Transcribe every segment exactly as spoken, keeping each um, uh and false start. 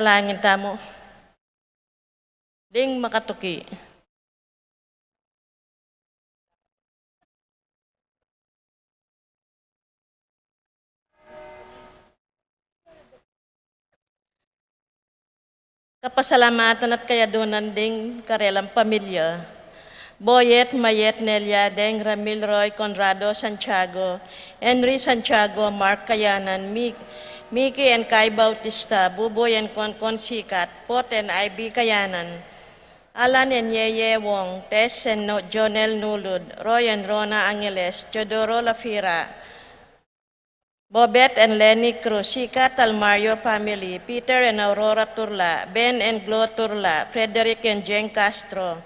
Panalangin tamu. Ding makatuki. Kapasalamatan at kayadunan ding karelang pamilya. Boyet, Mayet, Nelia, Deng, Ramil, Roy, Conrado, Santiago, Henry Santiago, Mark Kayanan, Mi-, Mickey and Kai Bautista, Buboy and Concon Sikat, Pot and Ivy Kayanan, Alan and Yeye Wong, Tess and No-, Jonel Nulud, Roy and Rona Angeles, Teodoro Lafira, Bobet and Lenny Cruz, Sikat Almario family, Peter and Aurora Turla, Ben and Glo Turla, Frederick and Jeng Castro,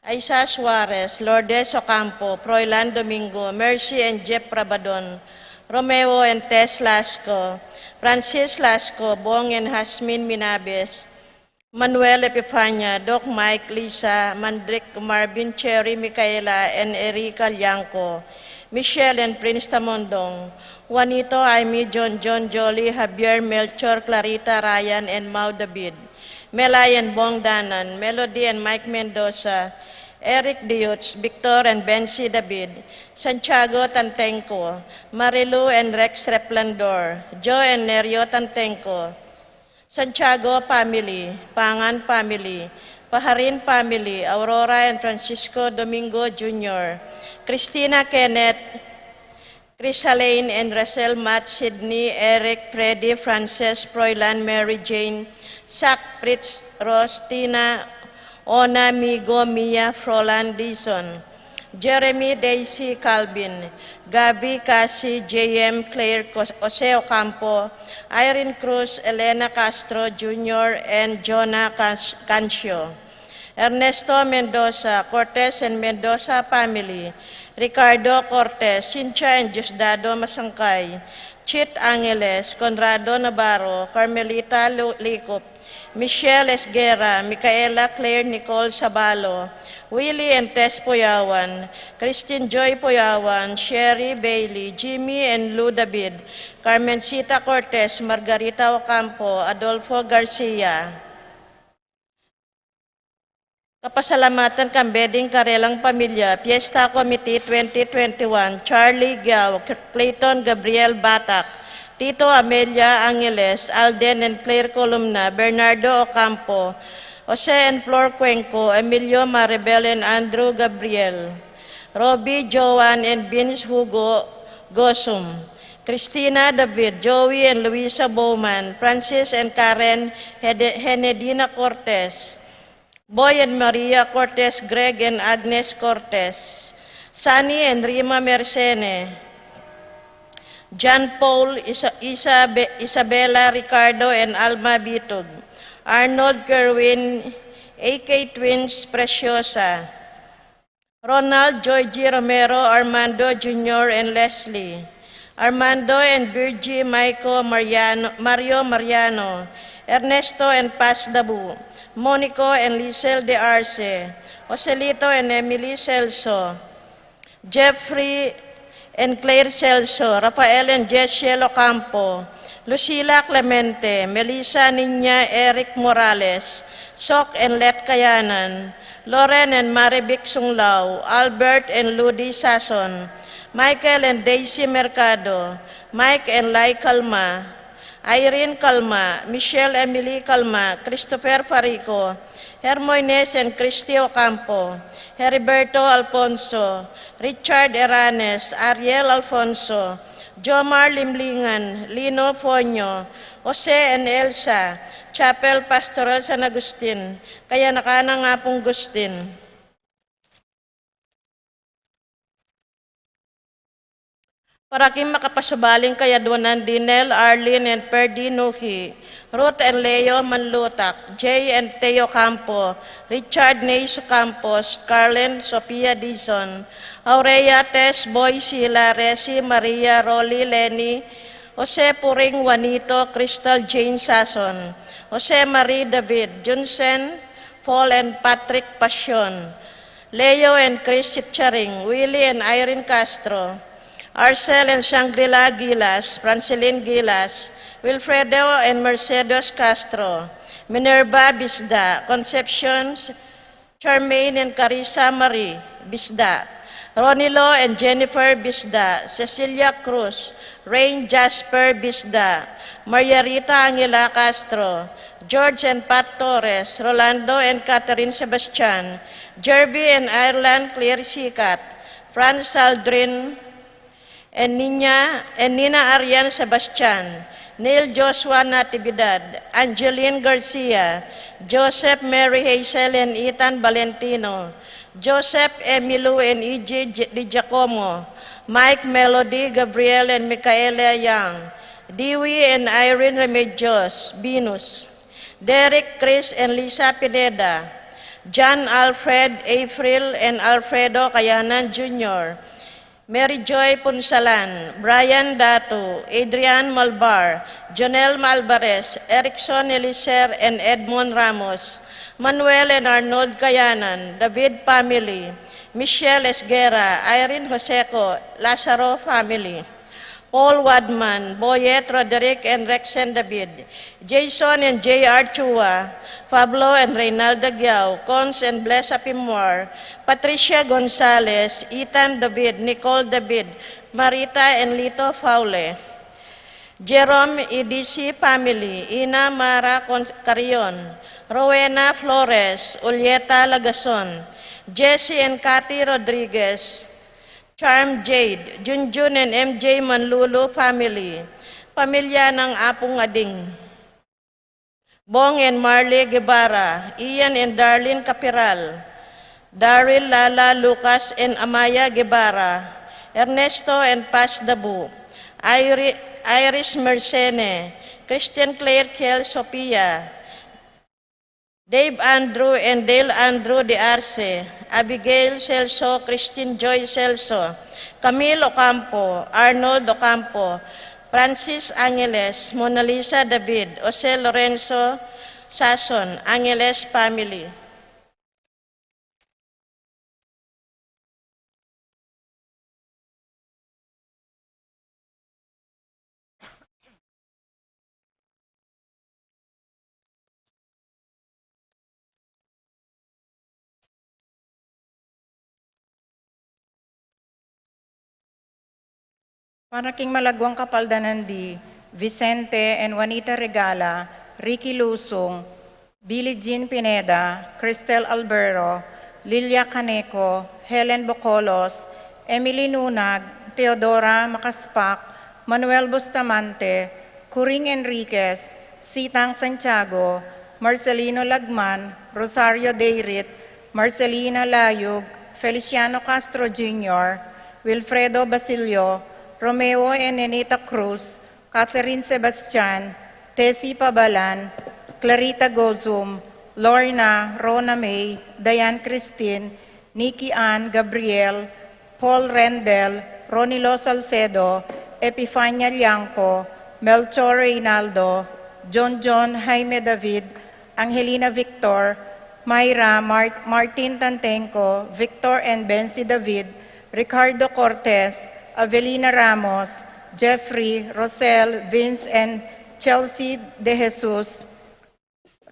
Aisa Suarez, Lourdes Ocampo, Froilan Domingo, Mercy and Jeff Rabadon, Romeo and Tess Lasco, Francis Lasco, Bong and Hasmin Minabes, Manuel Epifania, Doc Mike, Lisa, Mandrick, Marvin, Cherry, Micaela, and Erica Liangco, Michelle and Prince Tamondong, Juanito, Aimee, John John, Jolly, Javier, Melchor, Clarita, Ryan, and Mau David, Melay and Bong Danan, Melody and Mike Mendoza, Eric Diuts, Victor and Bency David, Santiago Tantengco, Marilu and Rex Replandor, Joe and Nerio Tantengco, Santiago family, Pangan family, Paharin family, Aurora and Francisco Domingo Junior, Christina Kenneth, Chris Halain and Rachel Matt, Sydney, Eric, Freddy, Frances, Froilan, Mary Jane, Zach, Fritz, Rose, Tina, Ona, Migo, Mia, Frolan, Dison, Jeremy, Daisy, Calvin, Gabi, Cassie, J M, Claire, Cos-, Jose Ocampo, Irene Cruz, Elena Castro Junior, and Jonah Cas-, Cancio, Ernesto Mendoza, Cortez and Mendoza family, Ricardo Cortez, Cynthia and Diosdado Masangkay, Chit Angeles, Conrado Navarro, Carmelita Lu-, Licup, Michelle Esguerra, Micaela Claire Nicole Sabalo, Willie and Tess Puyawan, Christine Joy Puyawan, Sherry Bailey, Jimmy and Lou David, Carmencita Cortez, Margarita Ocampo, Adolfo Garcia. Kapasalamatan kang bie ding karelang pamilya, Fiesta Committee twenty twenty-one, Charlie Giao, Clayton Gabriel Batak, Tito Amelia Angeles, Alden and Claire Columna, Bernardo Ocampo, Jose and Flor Cuenco, Emilio Maribel and Andrew Gabriel, Robbie, Joan and Vince Hugo Gosum, Christina David, Joey and Luisa Bowman, Francis and Karen Hede-, Henedina Cortez, Boy and Maria Cortez, Greg and Agnes Cortez, Sunny and Rima Mercene, John Paul, Isa-, Isabe-, Isabella, Ricardo and Alma Bitug, Arnold, Kerwin, A K Twins, Preciosa, Ronald, Joy G Romero, Armando Junior and Leslie, Armando and Virgie, Maiko, Mariano, Mario Mariano, Ernesto and Paz Dabu, Monico and Lisel de Arce, Joselito and Emily Celso, Jeffrey and Claire Celso, Rafael and Jessiel Ocampo, Lucila Clemente, Melissa Niña, Eric Morales, Sok and Let Kayanan, Loren and Marivic Sunglao, Albert and Ludi Sason, Michael and Daisy Mercado, Mike and Lai Calma, Irene Calma, Michelle Emily Calma, Christopher Farico, Hermoines and Christy Ocampo, Heriberto Alfonso, Richard Eranes, Ariel Alfonso, Jomar Limlingan, Lino Fonyo, Jose and Elsa, Chapel Pastoral San Agustin, kayanakan nang Apung Gustin. Para king makapasubaling kayadwanan, Dinel, Arlene and Perdi Nuhi, Ruth and Leo Manlutak, Jay and Teo Campo, Richard Nace Campos, Carlen Sofia Dizon, Aurea, Tess, Boy, Sila, Resi, Maria, Rolly, Lenny, Jose Puring, Juanito, Crystal, Jane Sason, Jose Marie David, Junsen, Paul and Patrick Pasion, Leo and Chris Sitcharing, Willie and Irene Castro, Arcel and Shangri-La Gilas, Francelin Gilas, Wilfredo and Mercedes Castro, Minerva Bisda, Concepcion, Charmaine and Carissa Marie Bisda, Ronilo and Jennifer Bisda, Cecilia Cruz, Rain Jasper Bisda, Maria Rita Angela Castro, George and Pat Torres, Rolando and Catherine Sebastian, Jerby and Ireland Claire Sikat, Franz Aldrin, and Nina, and Nina Arian Sebastian, Neil Joshua Natividad, Angeline Garcia, Joseph Mary Hazel and Ethan Valentino, Joseph Emilu and E J Di Giacomo, Mike Melody, Gabriel and Micaela Young, Dewey and Irene Remedios, Venus, Derek, Chris and Lisa Pineda, John Alfred, April, and Alfredo Kayanan Junior, Mary Joy Punsalan, Brian Datu, Adrian Malbar, Jonel Malbares, Erickson Elicer, and Edmond Ramos, Manuel and Arnold Kayanan, David family, Michelle Esguerra, Irene Joseco, Lazaro family, Paul Wadman, Boyet Roderick and Rexen David, Jason and J R Chua, Pablo and Reynalda Giao, Cons and Bless Apimwar, Patricia Gonzalez, Ethan David, Nicole David, Marita and Lito Faule, Jerome Idisi family, Ina Mara Con-, Carrion, Rowena Flores, Ulieta Lagason, Jesse and Cathy Rodriguez, Charm Jade, Junjun and M J Manlulu family, pamilya ng Apung Ading, Bong and Marley Guevara, Ian and Darlene Capiral, Daryl, Lala, Lucas and Amaya Guevara, Ernesto and Paz Dabu, Iri-, Iris Mercene, Christian Claire Kiel Sophia, Dave Andrew and Dale Andrew de Arce, Abigail Celso, Christine Joy Celso, Camille Ocampo, Arnold Ocampo, Francis Angeles, Mona Lisa David, Jose Lorenzo Sason, Angeles family. Para king malagwang kapaldanan di Vicente and Juanita Regala, Ricky Lusung, Billie Jean Pineda, Cristel Albero, Lilia Caneco, Helen Bocolos, Emily Nunag, Theodora Macaspac, Manuel Bustamante, Coring Enriquez, Sitang Santiago, Marcelino Lagman, Rosario Deirit, Marcelina Layug, Feliciano Castro Junior, Wilfredo Basilio, Romeo and Nenita Cruz, Catherine Sebastian, Tessie Pabalan, Clarita Gozum, Lorna, Rona May, Diane Christine, Nikki Ann Gabriel, Paul Rendell, Ronilo Salcedo, Epifania Liangco, Melchor Reynaldo, John John Jaime David, Angelina Victor, Myra Mar-, Martin Tantenco, Victor and Bensi David, Ricardo Cortez, Avelina Ramos, Jeffrey, Rosel, Vince and Chelsea De Jesus,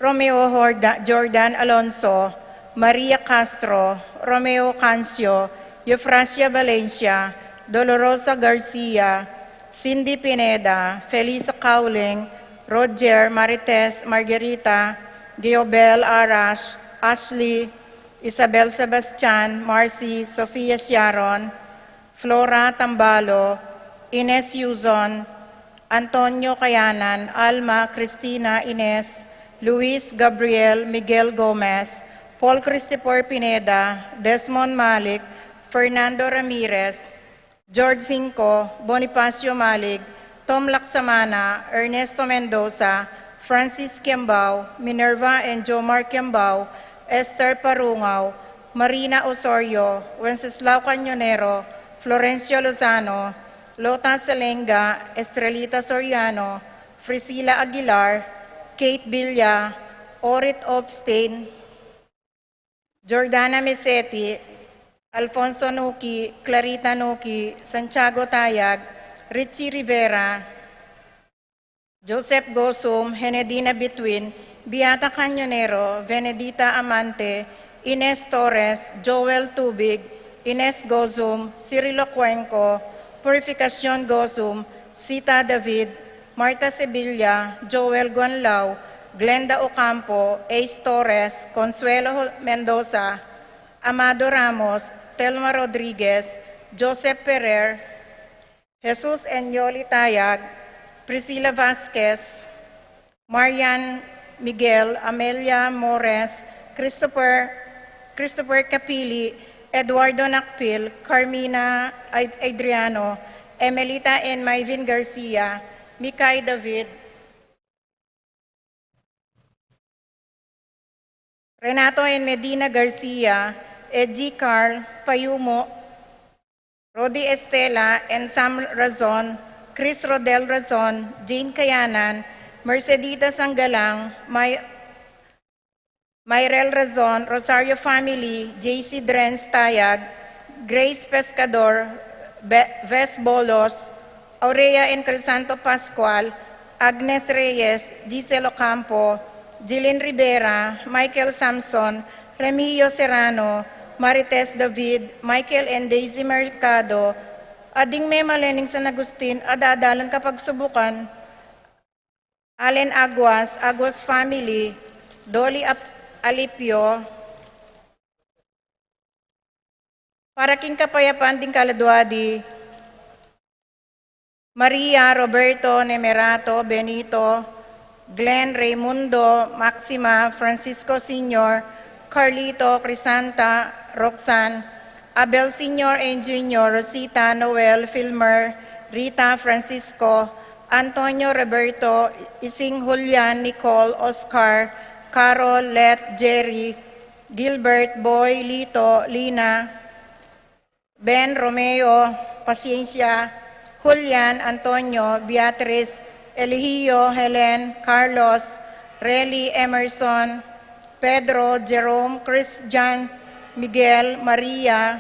Romeo Horda-, Jordan Alonso, Maria Castro, Romeo Cancio, Eufrasia Valencia, Dolorosa Garcia, Cindy Pineda, Felisa Cauling, Roger, Marites, Margarita, Giobel Arash, Ashley, Isabel Sebastian, Marcy, Sofia Sharon, Flora Tambalo, Ines Yuzon, Antonio Kayanan, Alma, Cristina, Ines, Luis, Gabriel, Miguel Gomez, Paul Christopher Pineda, Desmond Malik, Fernando Ramirez, George Cinco, Bonifacio Malig, Tom Laksamana, Ernesto Mendoza, Francis Kiambao, Minerva and Jomar Kiambao, Esther Parungao, Marina Osorio, Wenceslao Cañonero, Florencio Lozano, Lota Selenga, Estrelita Soriano, Frisila Aguilar, Kate Villa, Orit Opstein, Jordana Meseti, Alfonso Nuki, Clarita Nuki, Santiago Tayag, Richie Rivera, Joseph Gosum, Henedina Bitwin, Beata Cañonero, Venedita Amante, Ines Torres, Joel Tubig, Ines Gosum, Cirilo Cuenco, Purificacion Gosum, Sita David, Marta Sevilla, Joel Guanlao, Glenda Ocampo, Ace Torres, Consuelo Mendoza, Amado Ramos, Telma Rodriguez, Joseph Ferrer, Jesus and Yoli Tayag, Priscilla Vasquez, Marian Miguel, Amelia Mores, Christopher, Christopher Capili, Eduardo Nakpil, Carmina Ad-, Adriano, Emelita and Myvin Garcia, Mikay David, Renato and Medina Garcia, Edgy Carl Payumo, Rodi Estela and Sam Razon, Chris Rodel Razon, Jane Kayanan, Mercedita Sanggalang, May Mayrel Razon, Rosario family, J C Drens Tayag, Grace Pescador, Be- Ves Bolos, Aurea and Crisanto Pascual, Agnes Reyes, Giselle Ocampo, Jilin Rivera, Michael Samson, Remigio Serrano, Marites David, Michael and Daisy Mercado, a ding memalen ning San Agustin a dadalan kapagsubukan, Allen Aguas, Aguas family, Dolly Ap- Alipio, para king kapayapan ding kaladua di Maria, Roberto, Nemerato, Benito, Glenn, Raymundo, Maxima, Francisco Senior, Carlito, Crisanta, Roxanne, Abel Senior and Junior, Rosita, Noel, Filmer, Rita, Francisco, Antonio, Roberto, Ising, Julian, Nicole, Oscar, Carol, Let, Jerry, Gilbert, Boy, Lito, Lina, Ben, Romeo, Paciencia, Julian, Antonio, Beatriz, Eligio, Helen, Carlos, Relly, Emerson, Pedro, Jerome, Christian, Miguel, Maria,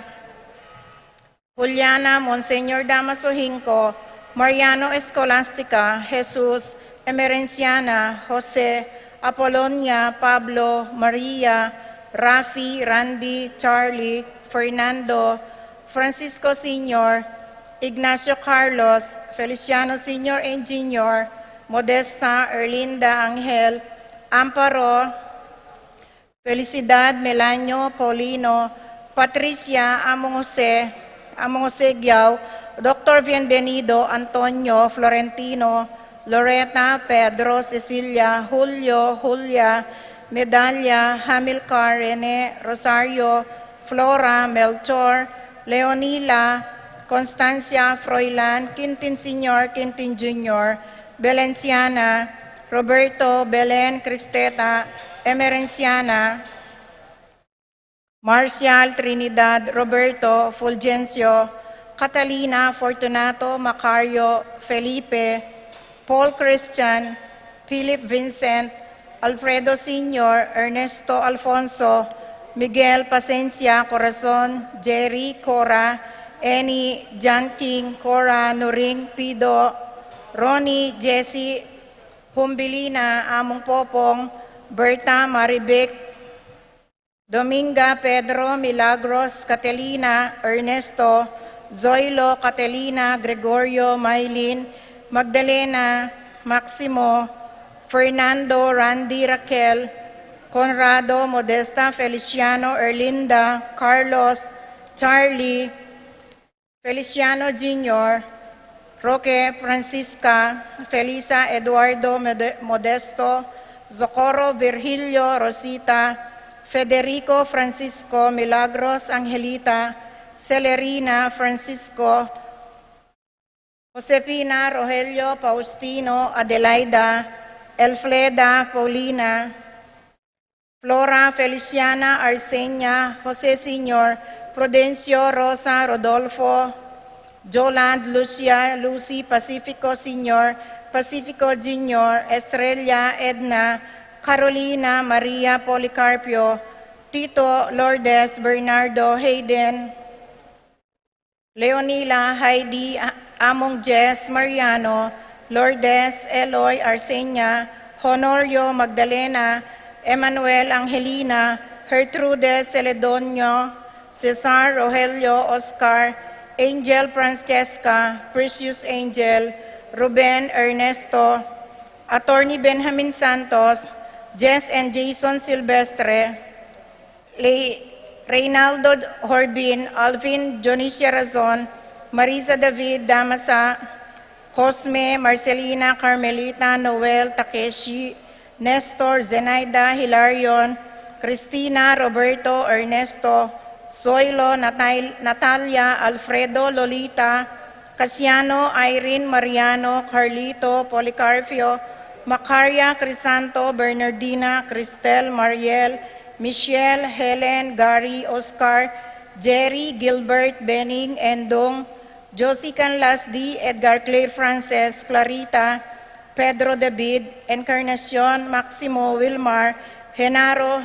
Juliana, Monseñor Damaso Hinco, Mariano, Escolastica, Jesus, Emerenciana, Jose, Apolonia, Pablo, Maria, Rafi, Randy, Charlie, Fernando, Francisco Senior, Ignacio Carlos, Feliciano Senior and Junior, Modesta, Erlinda, Angel, Amparo, Felicidad, Melanio, Paulino, Patricia, Among Jose, Among Jose Giao, Doctor Bienvenido, Antonio, Florentino, Loreta, Pedro, Cecilia, Julio, Julia, Medalia, Hamilcar, Rene, Rosario, Flora, Melchor, Leonila, Constancia, Froilan, Quintin Senior, Quintin Junior, Belenciana, Roberto, Belen, Cristeta, Emerenciana, Marcial, Trinidad, Roberto, Fulgencio, Catalina, Fortunato, Macario, Felipe, Paul Christian, Philip Vincent, Alfredo Senior, Ernesto Alfonso, Miguel Pacencia, Corazon, Jerry, Cora, Annie, John King, Cora, Nuring, Pido, Ronnie, Jesse, Humbilina, Among Popong, Berta, Marivic, Dominga, Pedro, Milagros, Catelina, Ernesto, Zoilo, Catelina, Gregorio, Maylin, Magdalena, Maximo, Fernando, Randy, Raquel, Conrado, Modesta, Feliciano, Erlinda, Carlos, Charlie, Feliciano Junior, Roque, Francisca, Felisa, Eduardo, Mode- Modesto, Socorro, Virgilio, Rosita, Federico, Francisco, Milagros, Angelita, Celerina, Francisco, Josefina, Rogelio, Faustino, Adelaida, Elfleda, Paulina, Flora, Feliciana, Arsenia, Jose Senior, Prudencio, Rosa, Rodolfo, Joland, Lucia, Lucy, Pacifico Senior, Pacifico Junior, Estrella, Edna, Carolina, Maria, Policarpio, Tito, Lourdes, Bernardo, Hayden, Leonila, Heidi, A- Among Jess, Mariano, Lourdes, Eloy, Arsenia, Honorio, Magdalena, Emmanuel, Angelina, Gertrude, Celedonio, Cesar, Rogelio, Oscar, Angel, Francesca, Precious Angel, Ruben, Ernesto, Attorney Benjamin Santos, Jess and Jason Silvestre, Le- Reynaldo Horbin, Alvin, Dionisia Razon, Marisa David, Damasa, Cosme, Marcelina, Carmelita, Noel, Takeshi, Nestor, Zenaida, Hilarion, Cristina, Roberto, Ernesto, Zoilo, Natal- Natalia, Alfredo, Lolita, Casiano, Irene, Mariano, Carlito, Policarpio, Macaria, Crisanto, Bernardina, Cristel, Mariel, Michelle, Helen, Gary, Oscar, Jerry, Gilbert, Benning, Endong, Josie Canlas D, Edgar, Claire, Frances, Clarita, Pedro, David, Encarnacion, Maximo, Wilmar, Genaro,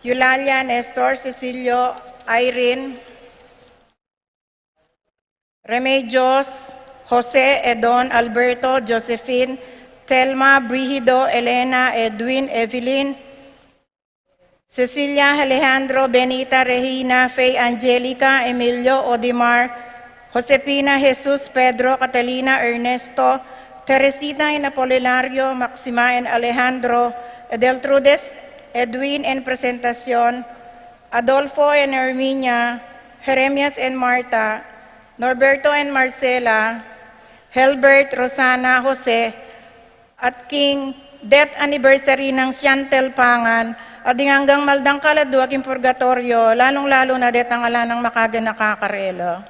Eulalia, Nestor, Cecilio, Irene, Remedios, Jose, Edon, Alberto, Josephine, Thelma, Brigido, Elena, Edwin, Evelyn, Cecilia, Alejandro, Benita, Regina, Faye, Angelica, Emilio, Odimar, Josefina, Jesus, Pedro, Catalina, Ernesto, Teresita and Apolinario, Maxima and Alejandro, Edeltrudes, Edwin and Presentacion, Adolfo and Herminia, Jeremias and Marta, Norberto and Marcela, Helbert, Rosana, Jose, at king death anniversary nang Chantel Pangan, at ding anggang maldangkal a dua king purgatoryo, lalung-lalu na detang ala nang makaganaka karela.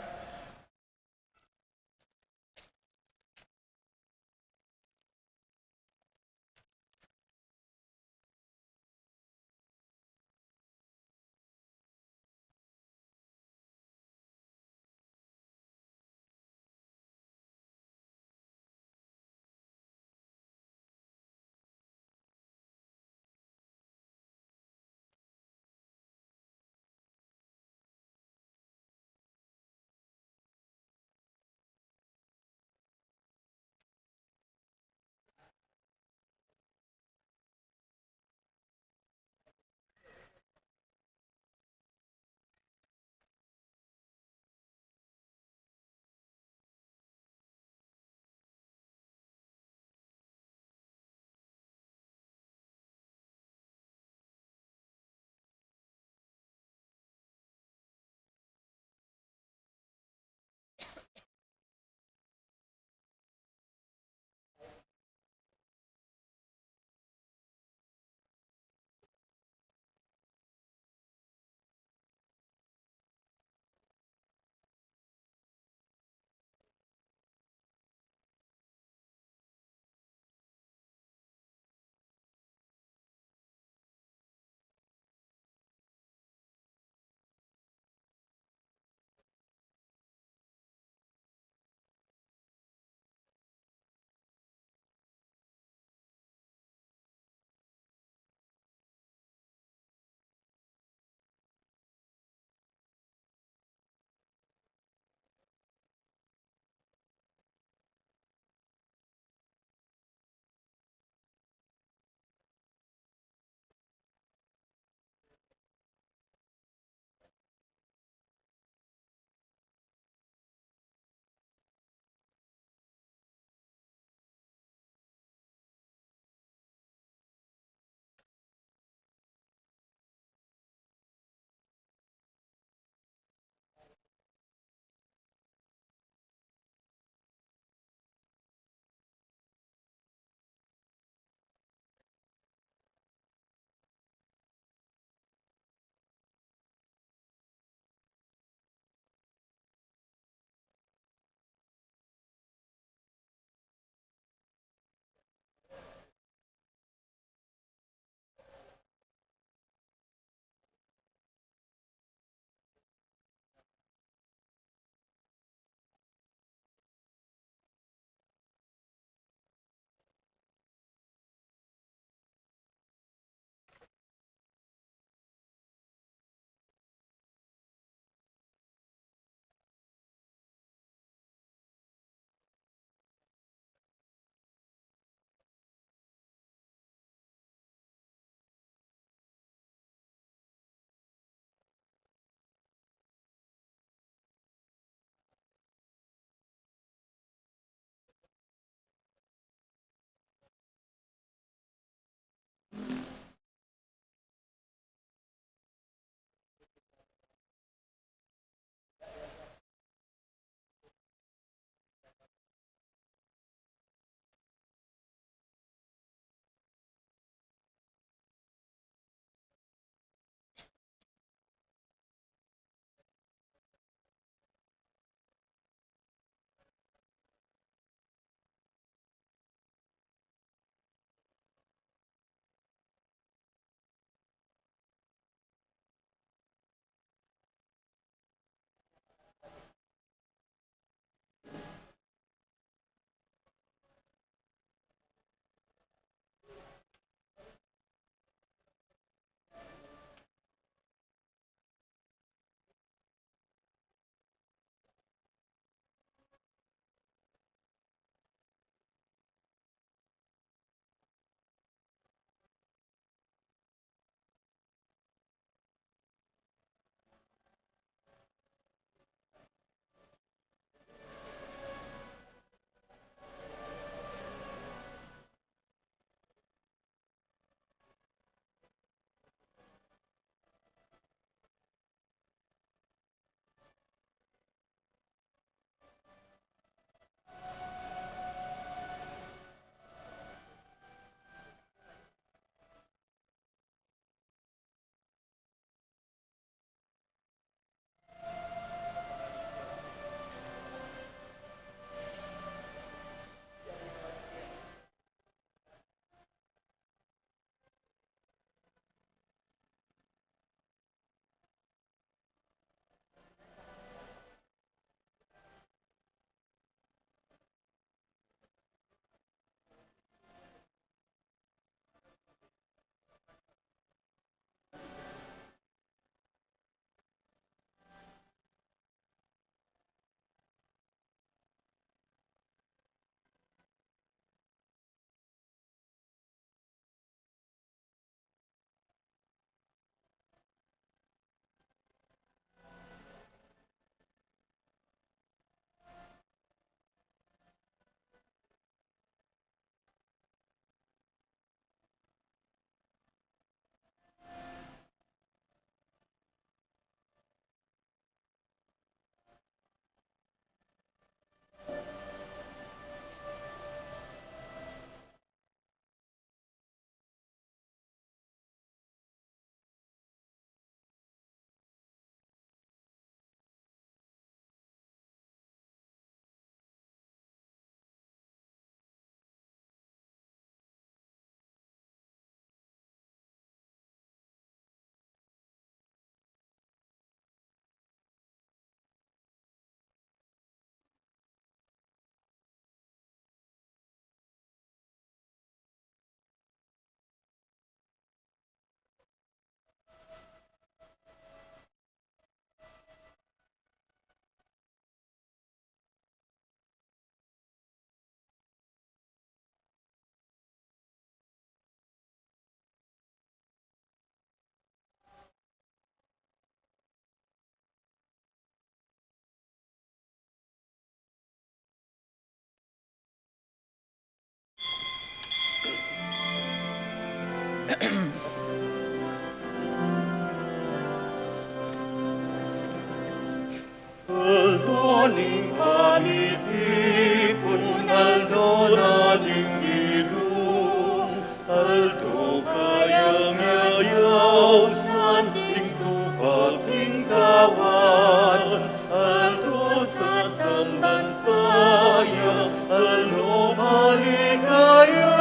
Ning panitipun aldo na ning Ginu, aldo kayang yayausan ing tupak ning kawan, aldo sasamban taya, aldo maligaya.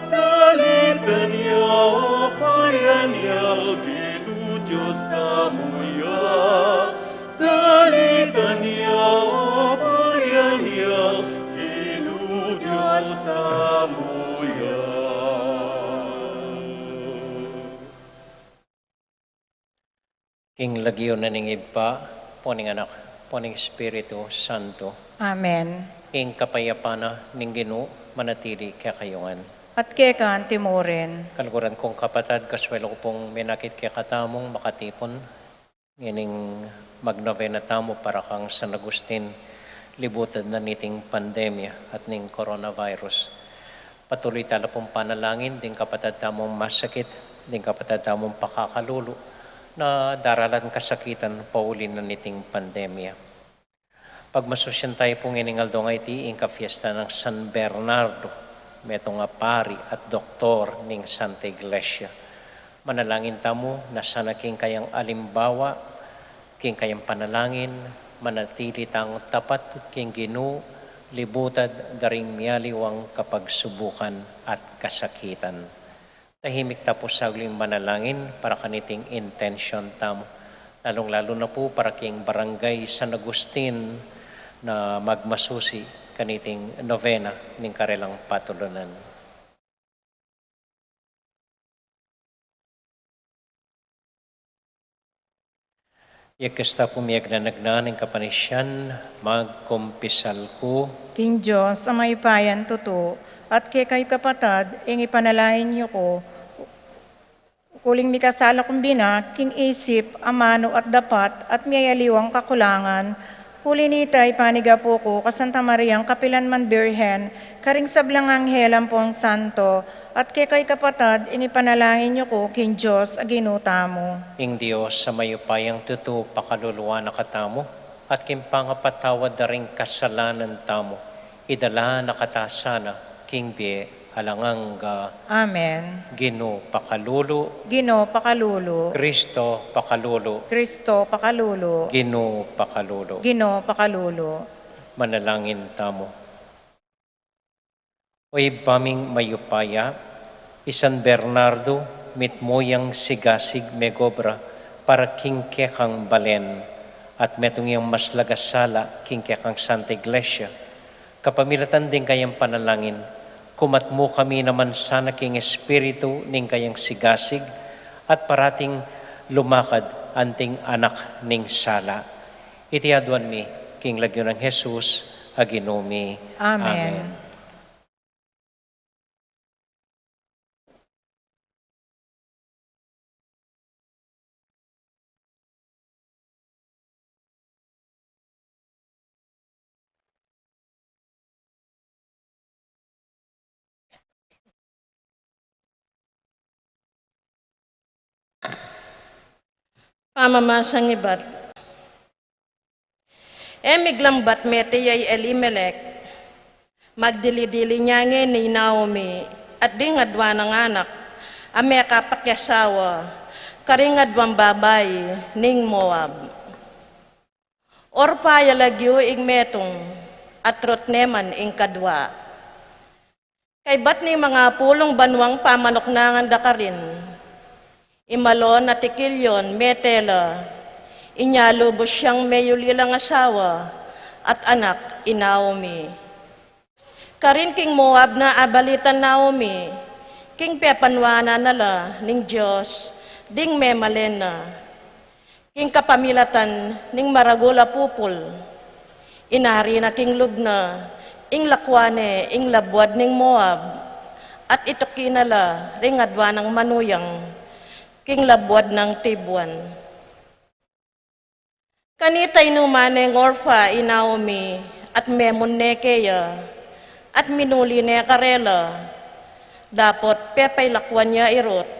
Dalitan ya o purian ya, Ginu Dios tamu ya. Dalitan ya o purian ya, Ginu Dios tamu ya. King lagyu na ning Ibpa, ampo ning Anak, ampo ning Espiritu Santo. Amen. Ing kapayapan na ning Ginu manatili kekayu ngan. At keka antimurin. Kaluguran kung kapatad, kaswelu ku pung menakit kekatamung makatipun ngening magnovena tamu para kang San Agustin, libutad na niting pandemya at ning coronavirus. Patuloy tala pung panalangin ding kapatad tamung masakit, ding kapatad tamung pakakalulu na daralan kasakitan pauli na niting pandemya. Pagmasusian tayu pu ngening aldo a iti ing kapiesta nang San Bernardo, metung a pari at doktor ning Santa Iglesia. Manalangin tamu na sana king kayang alimbawa, king kayang panalangin, manatili tang tapat king Ginu, libutad da ring mialiwang kapagsubukan at kasakitan. Tahimik ta pu saglit manalangin para kaniting intensyon tamu, lalung-lalu na pu para king Barangay San Agustin na magmasusi kaniting novena ning karelang patulunan. Ika sta pu miyagnanagnan ing kapanisian, magkumpisal ku king Dios a mayupayang tutu, at kekayu kapatad, ing ipanalangin yu ku, uling mikasala kung binak king isip, amanu at dapat, at miyayaliwang kakulangan, uli nita ipanigapu ku ka Santa Mariang kapilan man Birhen, karing sablang anghel ampong santo, at kekayu kapatad, ing ipanalangin yu ku king Dios a Ginu tamu. Ing Dios a mayupayang tutu pakaluluan na katamu, at king pangapatawad da ring kasalanan tamu, idala na kata sana king bie alang angga. Amen. Ginu pakalulu. Ginu pakalulu. Kristo pakalulu. Kristo pakalulu. Ginu pakalulu. Ginu pakalulu. Manalangin tamu. O Ibpa ming mayupaya, i San Bernardo mitmu yang sigasig megobra para king kekang balen, at metung yang maslaga sala king kekang Santa Iglesia. Kapamilatan ding kayang panalangin, kumatmu kami naman sana king espiritu ning kayang sigasig, at parating lumakad anting anak ning sala. Iti aduan mi king lagyu nang Jesus a Ginu mi. Amen. Amen. Pamamasang ibat. E miglambat mete ya i Elimelec, magdili-dili ne ngeni i Naomi at ding adua nang anak a mekapakiasawa karing aduang babai ning Moab. Orpa ya lagyu ing metung, at Ruth ne man ing kadua. Kaybat ning mangapulung banuang pamanuknangan da karin, i Malon at i Kilion mete la, inya lubus yang meyuli lang asawa at anak i Naomi. Karin king Moab na abalita i Naomi king pepanuanan na la ning Dios ding memalen na. King kapamilatan ning maragul a pupul, inari na king lub na ing lakwan ne ing labuad ning Moab, at ituki na la ring adua nang manuyang king labuad nang tibuan. Kanita inuman neng Orpa i Naomi at memun ne keya, at minuli ne karela, dapot pepailakwan ya i Ruth.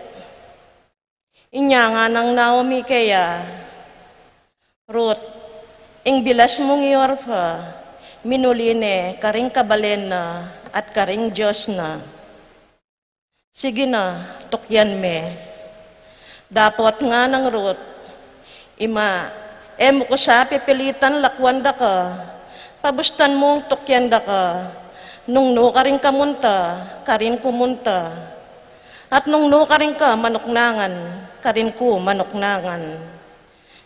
Inya ngana nang Naomi keya, Ruth, Ing bilas mung i Orfa, minuli ne karing kabalen na at karing Dios na. Sige na, tukyan me. Dapot ngana nang Ruth, Ima, e mu ku sa pipilitan lakuan da ka, pabustan mung tukyan da ka, nung nu karin ka munta, karin ku munta, at nung nu karin ka manuknangan, karin ku manuknangan.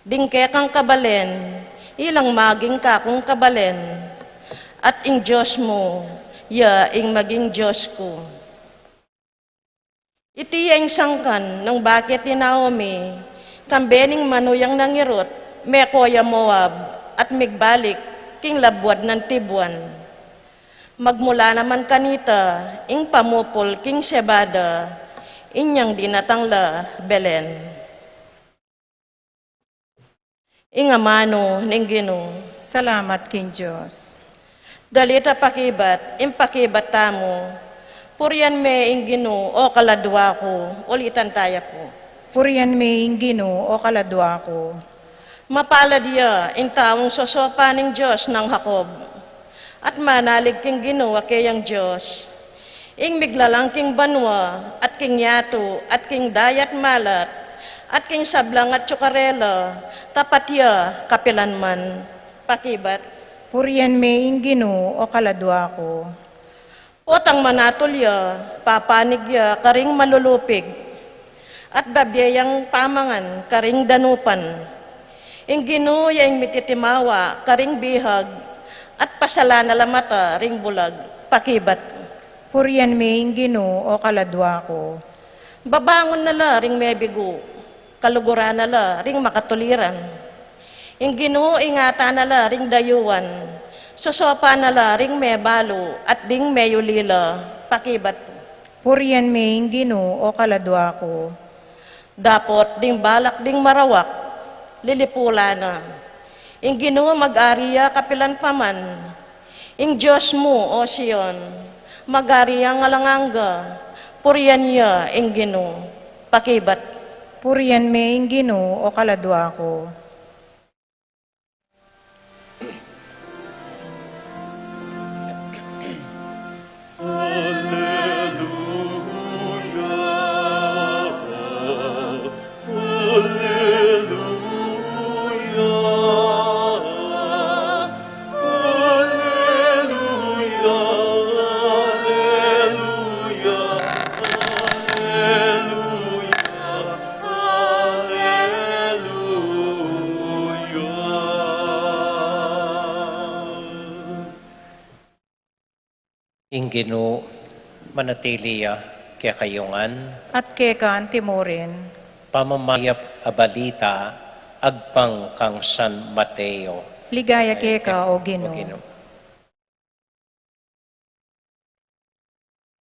Ding kekang kabalen, ilang maging kakung kabalen, at ing Dios mu, ya ing maging Dios ku. Iti ya ing sangkan nung bakit i Naomi, kambe ning manuyang nang i Ruth, meko ya Moab, at migbalik king labuad nang tibuan. Magmula naman kanita ing pamupul king sebada, inyang dinatang la Belen. Ing amanu ning Ginu. Salamat king Dios. Dalit a pakibat, ing pakibat tamu, purian me ing Ginu, o kaladua ku, ulitan taya pu. Purian me ing Ginu, o kaladua ku. Mapalad ya ing taung sosopan ning Dios nang Jacob, at manalig king Ginu a keyang Dios. Ing miglalang king banua, at king yatu, at king dayat malat, at king sablang atyu karela, tapat ya kapilan man. Pakibat. Purian me ing Ginu, o kaladua ku. Potang manatul ya, papanig ya karing malulupig, at babie yang pamangan karing danupan. Ing Ginu ya ing mititimawa karing bihag, at pasalan na la mata ring bulag. Pakibat. Purian me ing Ginu, o kaladua ku. Babangun na la ring mebigu, kaluguran na la ring makatuliran. Ing Ginu ingatan na la ring dayuan, sosopan na la ring mebalu at ding meyulila. Pakibat. Purian me ing Ginu, o kaladua ku. Dapot ding balak ding marawak, lilipulan na. Ing Ginu mag-ari ya kapilan pa man. Ing Dios mu, o Sion, mag-ari yang alang angga. Purian ya ing Ginu. Pakibat. Purian me ing Ginu, o kaladua ku. Ing Ginu manatili ya kekayu ngan. At keka anti mu rin. Pamamayap a balita agpang kang San Mateo. Ligaya keka, o Ginu.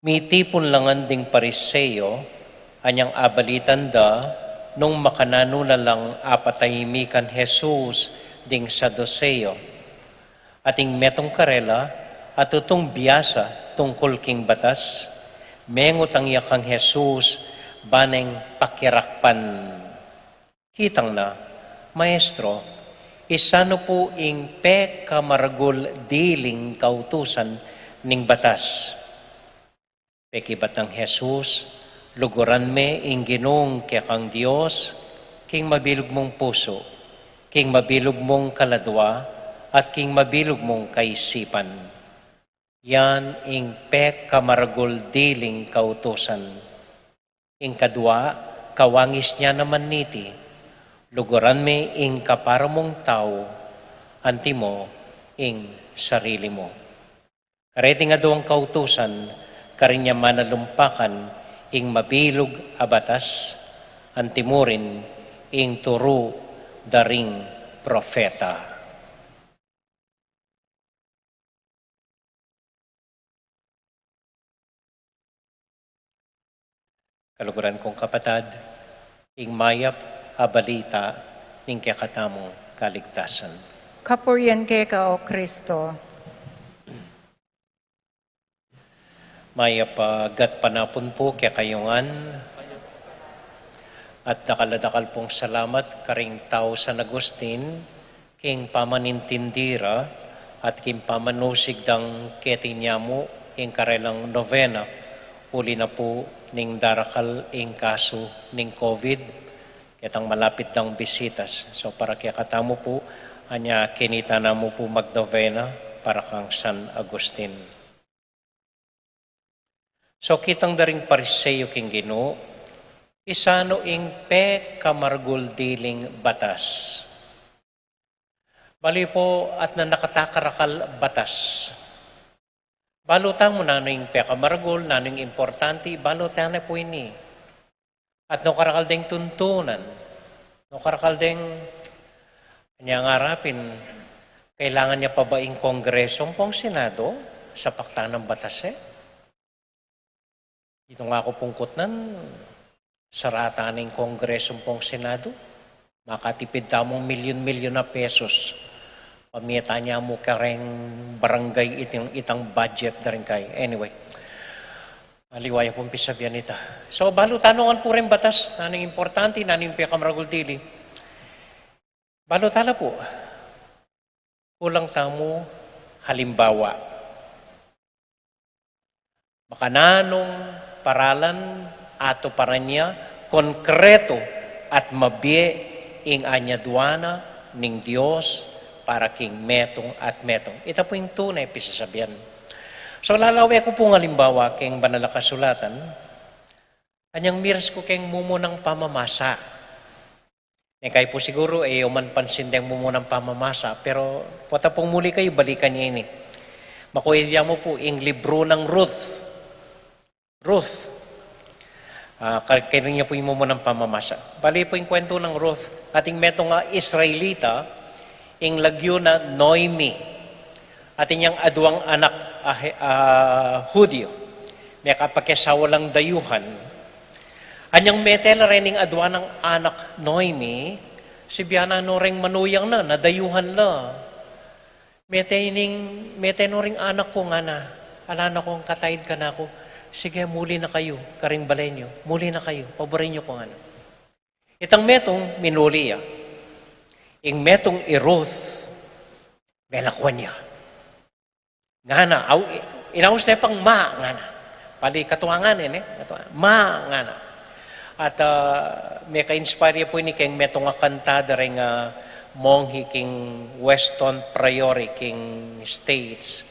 Mitipun la ngan ding Pariseo, anyang abalitan da nung makananu na lang apatahimik kan Jesus ding Saduseo. Ating metung karela a tutung biasa tungkul king batas, mengutang ya kang Jesus, ba neng pakirakpan. Kitang na, Maestro, isanu pu ing pekamaragul diling kautusan ning batas? Pekibat nang Jesus, luguran me ing Ginung kekang Dios, king mabilug mung pusu, king mabilug mung kaladua, at king mabilug mung kaisipan. Yan ing pekamaragul diling kautusan. Ing kadua, kawangis nia naman niti, luguran me ing kapara mung tau, antimo ing sarili mu. Kareting aduang kautusan, karin ya manalumpakan ing mabilug a batas, antimo rin ing turu da ring propeta. Kaluguran kung kapatad, ing mayap a balita ning kekatamung kaligtasan. Kapurian keka, o Kristo. Mayap a gatpanapun pu kekayu ngan. At dakal a dakal pung salamat karing tau San Agustin, king pamanintindi ra at king pamanusig dang keti nyamu ing karelang novena, uli na pu ning darakal ing kasu ning COVID, ketang malapit dang bisitas. So, para kekatamu pu, anya kinita namu pu magnovena para kang San Agustin. So, kitang daring Pariseo king Ginu, isanu ing pekamaragul diling batas. Bali pu, at na nakatakarakal batas. Balu tamu nanu ing pekamaragul, nanu ing importanti, balu tana pu ini. At no karakal deng tuntunan, no karakal deng, anya ngarapin, kailangan ya pa ba ing Kongreso ampong Senado, sapak tana ing batas e? Ito nga ku pung kutnan, saratan ing Kongreso ampong Senado, makatipid tamung milyun-milyun a pesos. Pamie tanya mu kareng barangay itang, itang budget da ring kai. Anyway, aliwa ya pung pisabian ita. So, balu tanu ngan pu ring batas, nanu ing importanti, nanu ing pekamaragul dili. Balu tala pu, kulang tamu halimbawa. Makananung paralan atuparan ya konkreto at mabie ing anyaduan na ning Dios para king metung at metung. Ita pu ing tune pisasabian. So, lalawe ku pung alimbawa king Banal a Kasulatan, anyang miras ku king mumunang pamamasa. Neng kayu pu siguru, e yu man pansin deng mumunang pamamasa, pero pota pung muli kayu, balikan ye ini. Makuya mu pu ing libru nang Ruth. Ruth. Ah, ka-, keni ya pu ing mumunang pamamasa. Bali pu ing kwentu nang Ruth, atin metung a Israelita, ing lagyu na Noemi. Atin yang aduang anak a He-, a Hudyo. Mekapakiasawa lang dayuhan. Anyang mete la reng aduang anak Noemi, sibian na no reng manuyang na, na dayuhan la. Mete ining, mete no ring anak ku ngana, ala na kung kataid kanaku. Sige, muli na kayu karing balen yu. Muli na kayu, paburen yu ku ngana. Itang metung, minuli ya. Ing metung i Ruth, melakuan ya. Ngana, au, i-, inaus ne pang ma, ngana. Pali katuangan, e, ne? Katuangan. Ma, ngana. At, ah, meka-inspire ya pu ini keng metung a kanta da reng, ah, monghe king Weston Priory king States.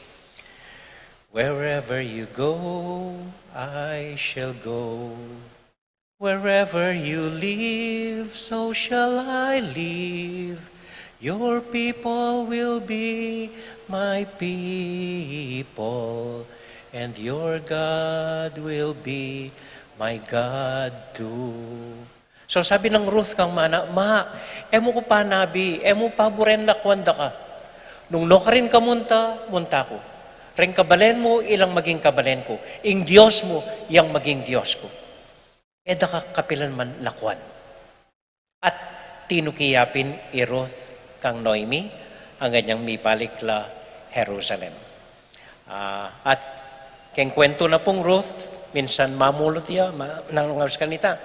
Wherever you go, I shall go. Wherever you live, so shall I live. Your people will be my people, and your God will be my God too. So sabi nang Ruth kang ma na, Ma, e mu ku panabi, e mu paburen lakuan daka. Nung no karin ka munta, munta ku. Reng kabalen mu, ilang maging kabalen ku. Ing Dios mu, yang maging Dios ku. E daka kapilan man lakuan. At tinuki ya pin i Ruth kang Noemi, anggang yang mibalik la Jerusalem. Ah, at keng kwentu na pung Ruth, minsan mamulut ya, ma-, nang ngaus kanita.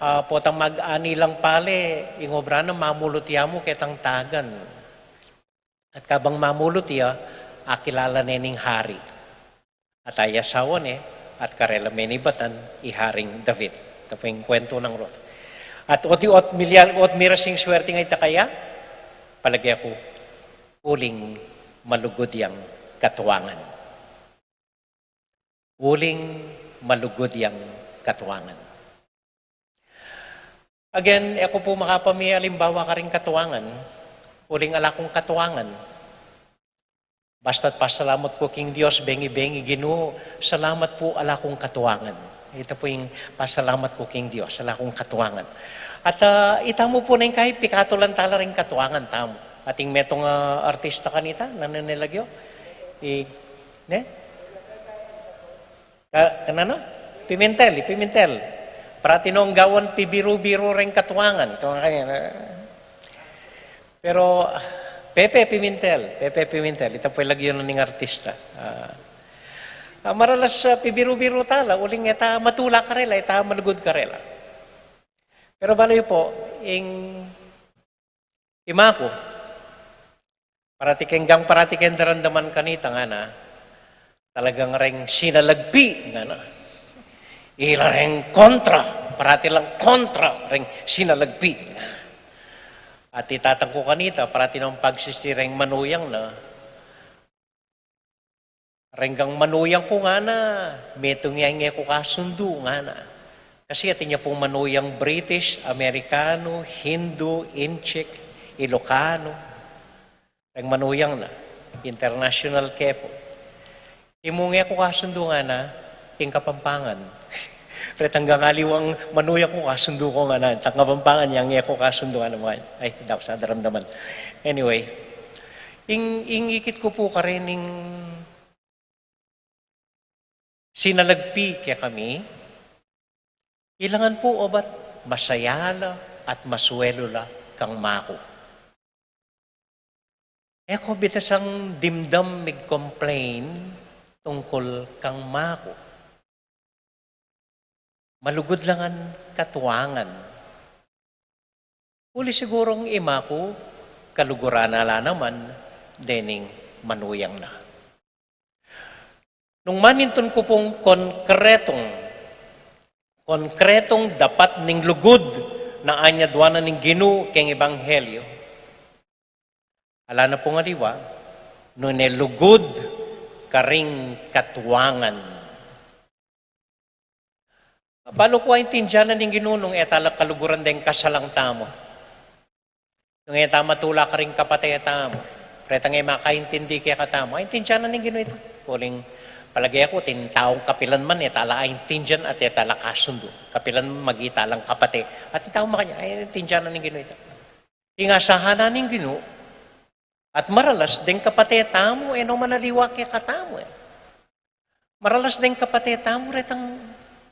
Ah, potang mag-ani lang pale, ing obra na mamulut ya mu ketang tagan. At kabang mamulut ya, akilala ne ning hari. At ayasawa ne, at karela menibatan i Haring David. Ita pu ing kwentu nang Ruth. At ot, ot milyal, ot miras ing swerte nga ita kaya, palage ku, uling malugud yang katuangan. Uling malugud yang katuangan. Again, e ku pu makapamie alimbawa karing katuangan, uling ala kung katuangan. Basta't pasalamat ku king Dios, bengi-bengi, Ginu, salamat pu ala kung katuangan. Ita pu ing pasalamat ku king Dios, ala kung katuangan. At, ah, ita mu pu neng kai pikatulan tala ring katuangan tamu. Atin metung, ah, artista kanita, nanu ne lagyu? I, ne? Ka-, kananu? Pimentel, i Pimentel. Parati nong gawan pibiru-biru reng katuangan. Katuangan kanya, eh. Pero, Pepe Pimentel, Pepe Pimentel, ita pu lagyu na ning artista. Ah. Ah, maralas, ah, pibiru-biru tala, uling e ta matula karela, e ta malugud karela. Pero bale yu pu, ing ima ku, Parati keng gang, parati keng daramdaman kanita ngana, talagang reng sinalagpi ngana. Ila reng kontra, parati lang kontra reng sinalagpi ngana. At itatang ku kanita, parati nang pagsisi reng manuyang na, reng gang manuyang ku ngana, metung ya ing e ku kasundu ngana. Kasi atin ya pung manuyang British, Amerikano, Hindu, Intsik, Ilokano. Reng manuyang na, international ke pu. Imung e ku kasundu ngana, ing Kapampangan. Retang gang aliwang manuyang ku kasundu ku ngana, tang Kapampangan yang e ku kasundu ngana, mga, ay, dapat sa daramdaman. Anyway, ing, ing ikit ku pu karin ing sinalagpi kekami, ilangan pu obat masaya la at masuelu la kang maku. E ku bitasang dimdam mig-complain tungkul kang maku. Malugud la ngan katuangan. Uli sigurung i maku, kaluguran na la naman dening manuyang na. Nung manintun ku pung konkretong, konkretong dapat ning lugud na anyadwanan ning Ginu keng ebanghelyo, ala na pung aliwa, nune lugud karing katuangan. Balu ku aintindian na ning Ginu nung e tala kaluguran deng kasalang tamu. Nung e tamu matula karing kapate tamu, retang e makaintindi kekatamu, aintindian na ning Ginu ita. Uling palage ku, atin taung kapilan man e tala aintindian at e tala kasundu. Kapilan magitalang kapate. Atin taung makanyan, aintindian na ning Ginu ita. Ing asahan na ning Ginu, at maralas deng kapate tamu, e no man aliwa kekatamu, e. Maralas deng kapate tamu, retang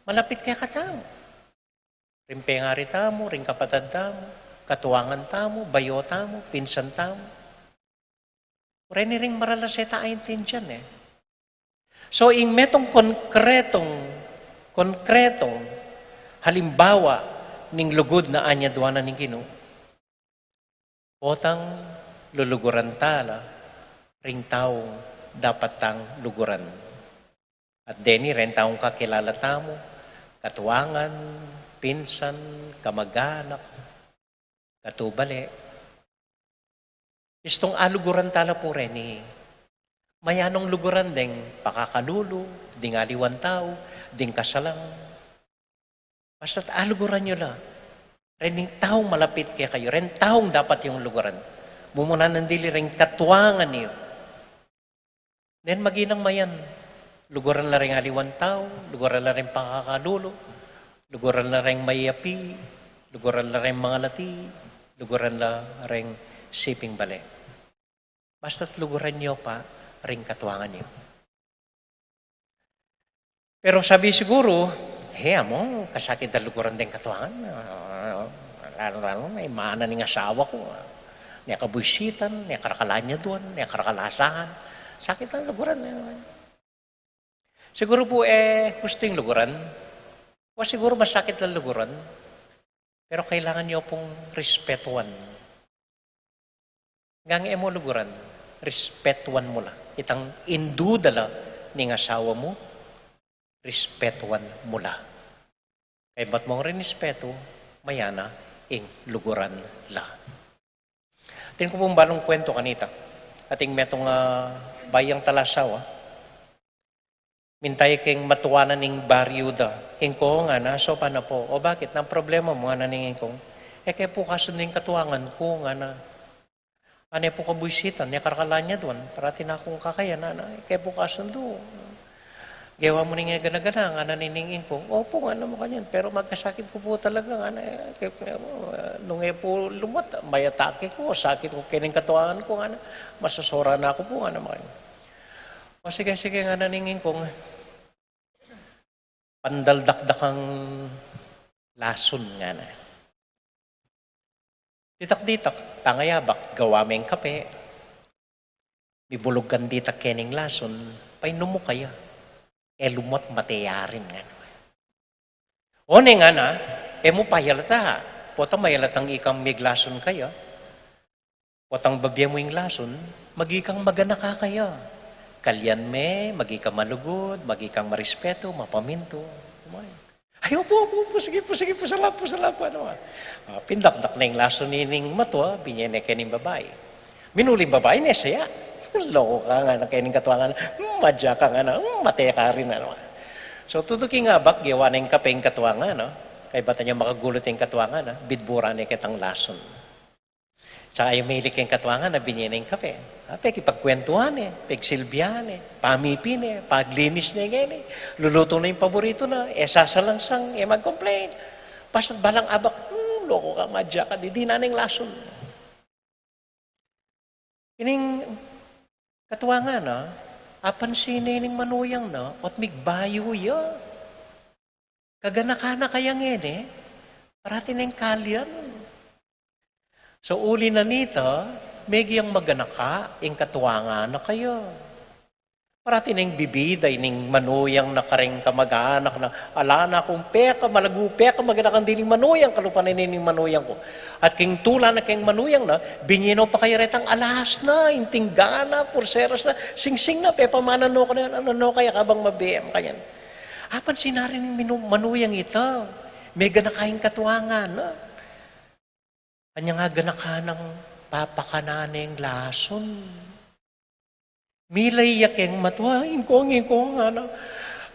malapit kekatamu. Ring pengari tamu, ring kapatad tamu, katuangan tamu, bayu tamu, pinsan tamu. Reni ring maralas e ta aintindian, e. So, ing metung konkretong, konkretong halimbawa ning lugud na anyadwanan ning Ginu, potang luluguran tala ring taung dapat tang luguran. At deni reng taung kakilala tamu, katuangan, pinsan, kamag-anak, katubale. Istung aluguran tala pu reni. Mayanung luguran deng pakakalulu, ding aliwang tau, ding kasalang. Basta't aluguran yu la reng taung malapit kekayu, reng taung dapat yung luguran. Mumuna nang dili reng katuangan yu. Then maginang mayan, luguran la reng aliwang tau, luguran la reng pakakalulu, luguran la reng mayapi, luguran la reng mangalati, luguran la reng siping bale. Basta't luguran yu pa ring katuangan yu. Pero sabi siguru, "He, amu, kasakit da luguran deng katuangan. Ah, lalu-lalu na ing mana ning asawa ku, ah. Ne kabuisitan, ne karakal anyaduan, ne karakal asahan. Sakit da luguran, eh." Siguru pu, e, hustu ing luguran. Wa, siguru masakit la luguran. Pero kailangan yu pung respetuan. Gang e mu luguran, respetuan mu la. Itang indu da la ning asawa mu, respetuan mu la. Kaybat mung rinespetu, mayana ing luguran la. Atin ku pung balung kwentu kanita. Atin metung, ah, bayang talasawa. Minta ya keng matuanan ning baryu da. "Ingkung," ngana, "saupan na pu." "O bakit? Nanu ing problema mu?" ngana ning ingkung. "E ke pu kasundu ing katuangan ku," ngana. "Ane pu kabuisitan, ne karakal anyaduan, parati na kung kakayan, ngana. E ke pu kasundu. Gewa mu ning e gana-gana," ngana ning ingkung. "Opu," ngana, "makanyan, pero magkasakit ku pu talaga," ngana. "E ke, nung e pu lumwat, mayatake ku, sakit ku keni ing katuangan ku," ngana. "Masasora na ku pu," ngana, "makanyan." "O sige, sige," ngana ning ingkung. "Pandaldakdak kang lasun," ngana. "Ditak-ditak, tangayabak, gawa meng kape. Mibulug kang ditak kening lasun, painum mu kaya. E lumwat, mate ya rin," ngana. "O ne," ngana, "e mu payalata. Potang mayalatang ikang miglasun kaya, potang babie mu ing lasun, Maging maganaka kaya. Kalian me, maging malugud, maging marespetu, mapamintu. Ay, opu, opu, opu, sige pu, sige pu, salamat pu, salamat pu, anu, ah. Ah, pindakdak ne ing lason ning matua, binye ne keng babai. Minuli ing babai, ne saya. Loko ka, ngana keng katuangan, hmm, madya ka, ngana, hmm, mate ka rin, anu, ah. So, tutuki ing abak, gewa ne ing kape ing katuangan, no? Kaybat ne makagulut ing katuangan, ah, bidburan ne ketang lason. Tsaka yu mili keng katuangan na binye ne ing kape. Ah, pekipagkwentuhan ne, pegsilbihan ne, pamipi ne, paglinis ne ngeni, lulutu ne ing paboritu na, e sasalangsang, e mag-complain. Basta't balang abak, hmm, loko ka, madya ka, didinan ne ing lason. Ining katuangan na, apansin ne ning manuyang na, ot migbayu ya. Kaganaka na kaya ngeni, parati neng kalian. So, uli na nita, megiang maganaka, ing katuangan na kaya. Parati neng bibida ining manuyang na kareng kamag-anak na, ala na kung peka, malagu peka, maganaka ding manuyang, kalupa na ning manuyang ku. At king tula na keng manuyang na, binye no pa kaya retang alas na, inting gana, purseras na, singsing na, pepamanan no kaya, ano no kaya kabang mabiem, kanyan. Apansin na rin ing minu-, manuyang ita, meganaka ing katuangan na. Anya nga ganaka nang papakanan neng lason. Milay ya keng matua, ingkong, ingkong, ngana.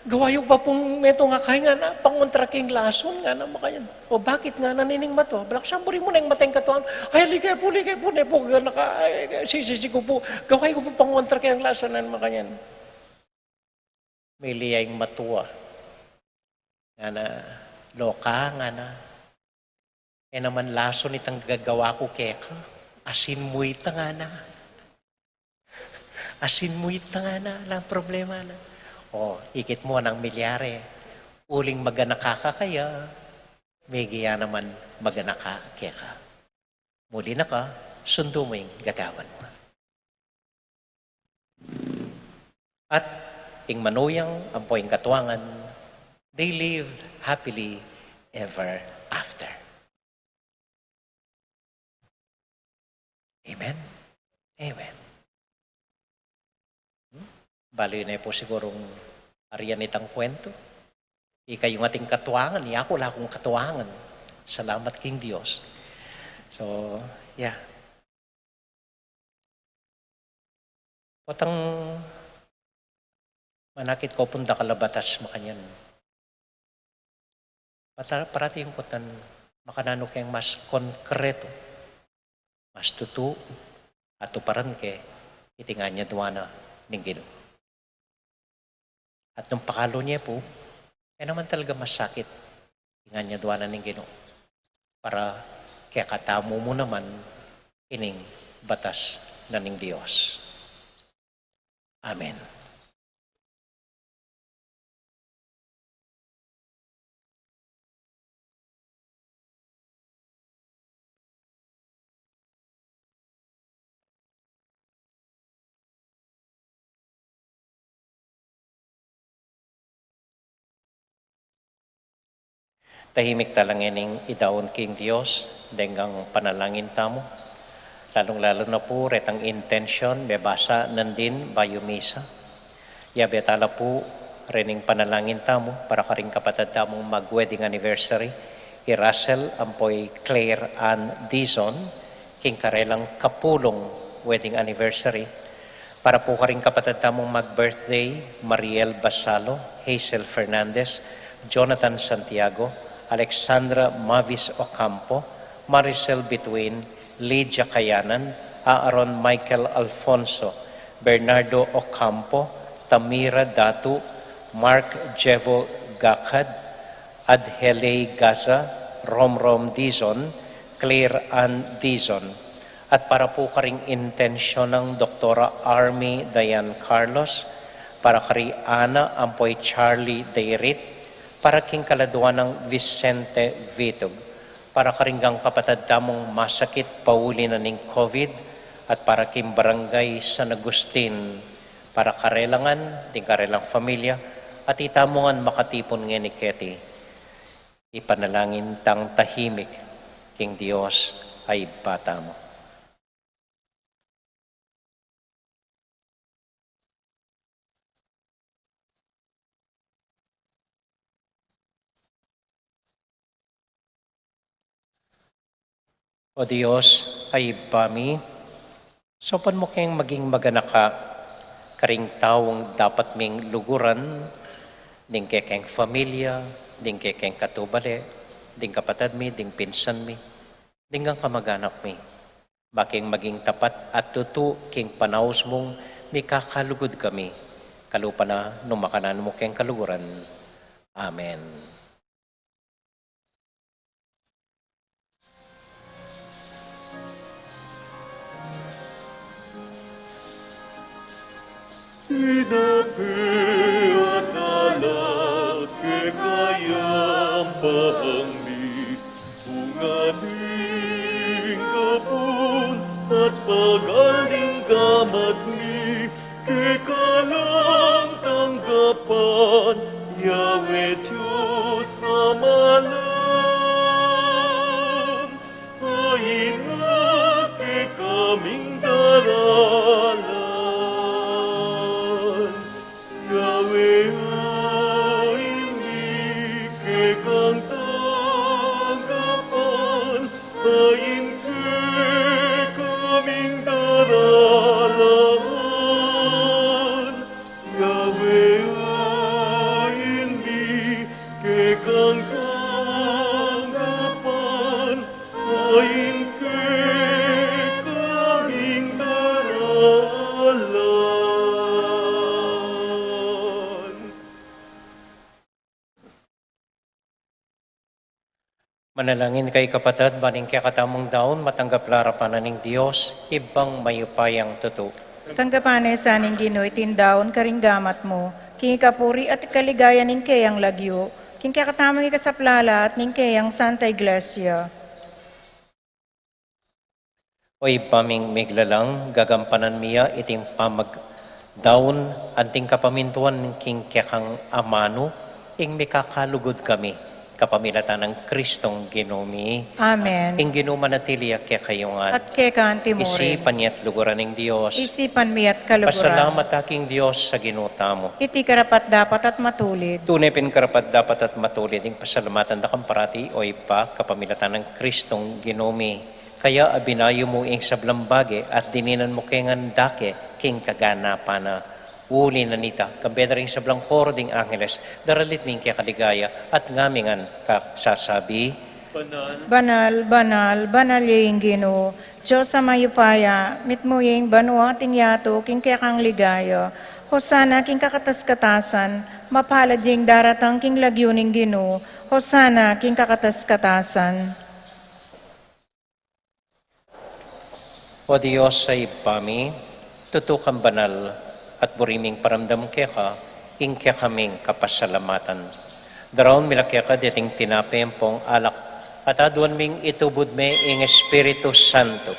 Gawa yu pa pung metung a kay, ngana, pangontra keng lason, ngana, makanyan. O bakit, ngana nining matua? Bala ku, samburi mu neng mata ing katuangan. Ay, ali ke pu, ali ke pu, ne pu, ganaka, ay, sisisi ku pu. Gawa yu pu pangontra keng lason, ngana, makanyan. Milay ya ing matua. Ngana, loka, ngana. E naman lason itang gagawa ku keka. Asin mu ita, ngana. Asin mu ita, ngana. Alang problema na. O, ikit mu nang milyari. Uling maganaka ka kaya, megia naman maganaka keka. Muli na ka, sundu mu ing gagawan mu. At ing manuyang ampo ing katuangan, they lived happily ever after. Amen. Amen. Hmm? Balu yu ne pu sigurung arian itang kwentu. Ika yung ating katuangan, yaku ala kung katuangan. Salamat king Dios. So, yeah. Potang manakit ku pung dakal a batas makanyan. Pata-, parati yung kutan makananu keng mas konkretu, mas tutu, atuparan ke, iti ngan nya duana ning Ginu. At nung pakalu nye pu, e naman talaga masakit, ing ngan nya duana ning Ginu. Para kekatamu mu naman ining batas na ning Dios. Amen. Tahimik tamu la ngening idaun king Dios, deng panalangin tamu. Lalung-lalu na pu retang intention, mebasa nandin bayu misa. Yabe tala pu rening panalangin tamu para karing kapatad tamung mag-wedding anniversary, i Russell ampo i Claire Ann Dizon, king karelang kapulung wedding anniversary. Para pu karing kapatad tamung mag-birthday, Mariel Basalo, Hazel Fernandez, Jonathan Santiago, Alexandra Mavis Ocampo, Maricel Bituin, Lydia Kayanan, Aaron Michael Alfonso, Bernardo Ocampo, Tamira Datu, Mark Jevo Gakad, Adhelei Gaza, Romrom Dizon, Claire Ann Dizon, at para pu karing intensyon nang Doktora Army Dayan Carlos, para kari Ana ampo i Charlie Dairit, para king kaladua nang Vicente Vitug, para karing kapatad tamung masakit pauli na ning COVID, at para king Barangay San Agustin, para karela ngan ding karelang familia, at itamu ngan makatipun ngeni keti. Ipanalangin tang tahimik king Dios a Ibpa tamu. O Dios, a Ibpa mi, saupan mu keng maging maganaka karing taung dapat ming luguran, ding kekeng familia, ding kekeng katubale, ding kapatad mi, ding pinsan mi, ding kamaganak mi. Ba keng maging tapat at tutu king panaus mung mikakalugud kami, kalupa na nung makananu mu keng kaluguran. Amen. Pinapiatala keka yang pahang mi, bunga ning kapun at pagal ning gamat mi, keka lang tanggapan, Yahweh Dios a malam. Ain na kekaming daralan, Yahweh, ain mi kekang tanggapan, ain kekaming daralan, Yahweh, ain mi kekang tanggapan, ain kekaming daralan. Manalangin kayu kapatad, ban ing kekatamung daun matanggap la arapan na ning Dios, Ibpang mayupayang tutu. Tanggapan na sa ning Ginu iting daun karing gamat mu, king ikapuri at ikaligaya ning keyang lagyu, king kekatamung ikasaplala at ning keyang Santa Iglesia. O Ibpa ming miglalang, gagampanan mi ya iting pamagdaun anting kapamintuan king kekang amanu, ing mikakalugud kami kapamilatan nang Kristong Ginu mi. Amen. Ing Ginu manatili ya kekayu ngan. At keka mu rin. Isipan ya't luguran ning Dios. Isipan mi ya't kaluguran. Pasalamat ta king Dios a Ginu tamu. Iti karapat-dapat at matulid. Tune pin karapat-dapat at matulid ing pasalamatan da kang parati, o Ibpa, kapamilatan nang Kristong Ginu mi. Kaya a binayu mu ing sablang bage at dininan mu ke ngan dake king kaganapan na. Uli na nita, kambe da ring sablang koro ding angeles, daralit mi ing kekaligaya at ngamingan kasasabi, Banal, banal, banal ya ing Ginu, Dios a mayupaya, mitmu ya ing banua at ing yatu king kekang ligaya. Hosana king kakatas-katasan, mapalad ya ing daratang king lagyu ning Ginu, Hosana king kakatas-katasan. O Dios a Ibpa mi, tutu kang banal, at buri ming paramdam keka ing kekaming kapasalamatan. Daraun mi la keka deting tinape ampong alak, at aduan ming itubud me ing Espiritu Santo,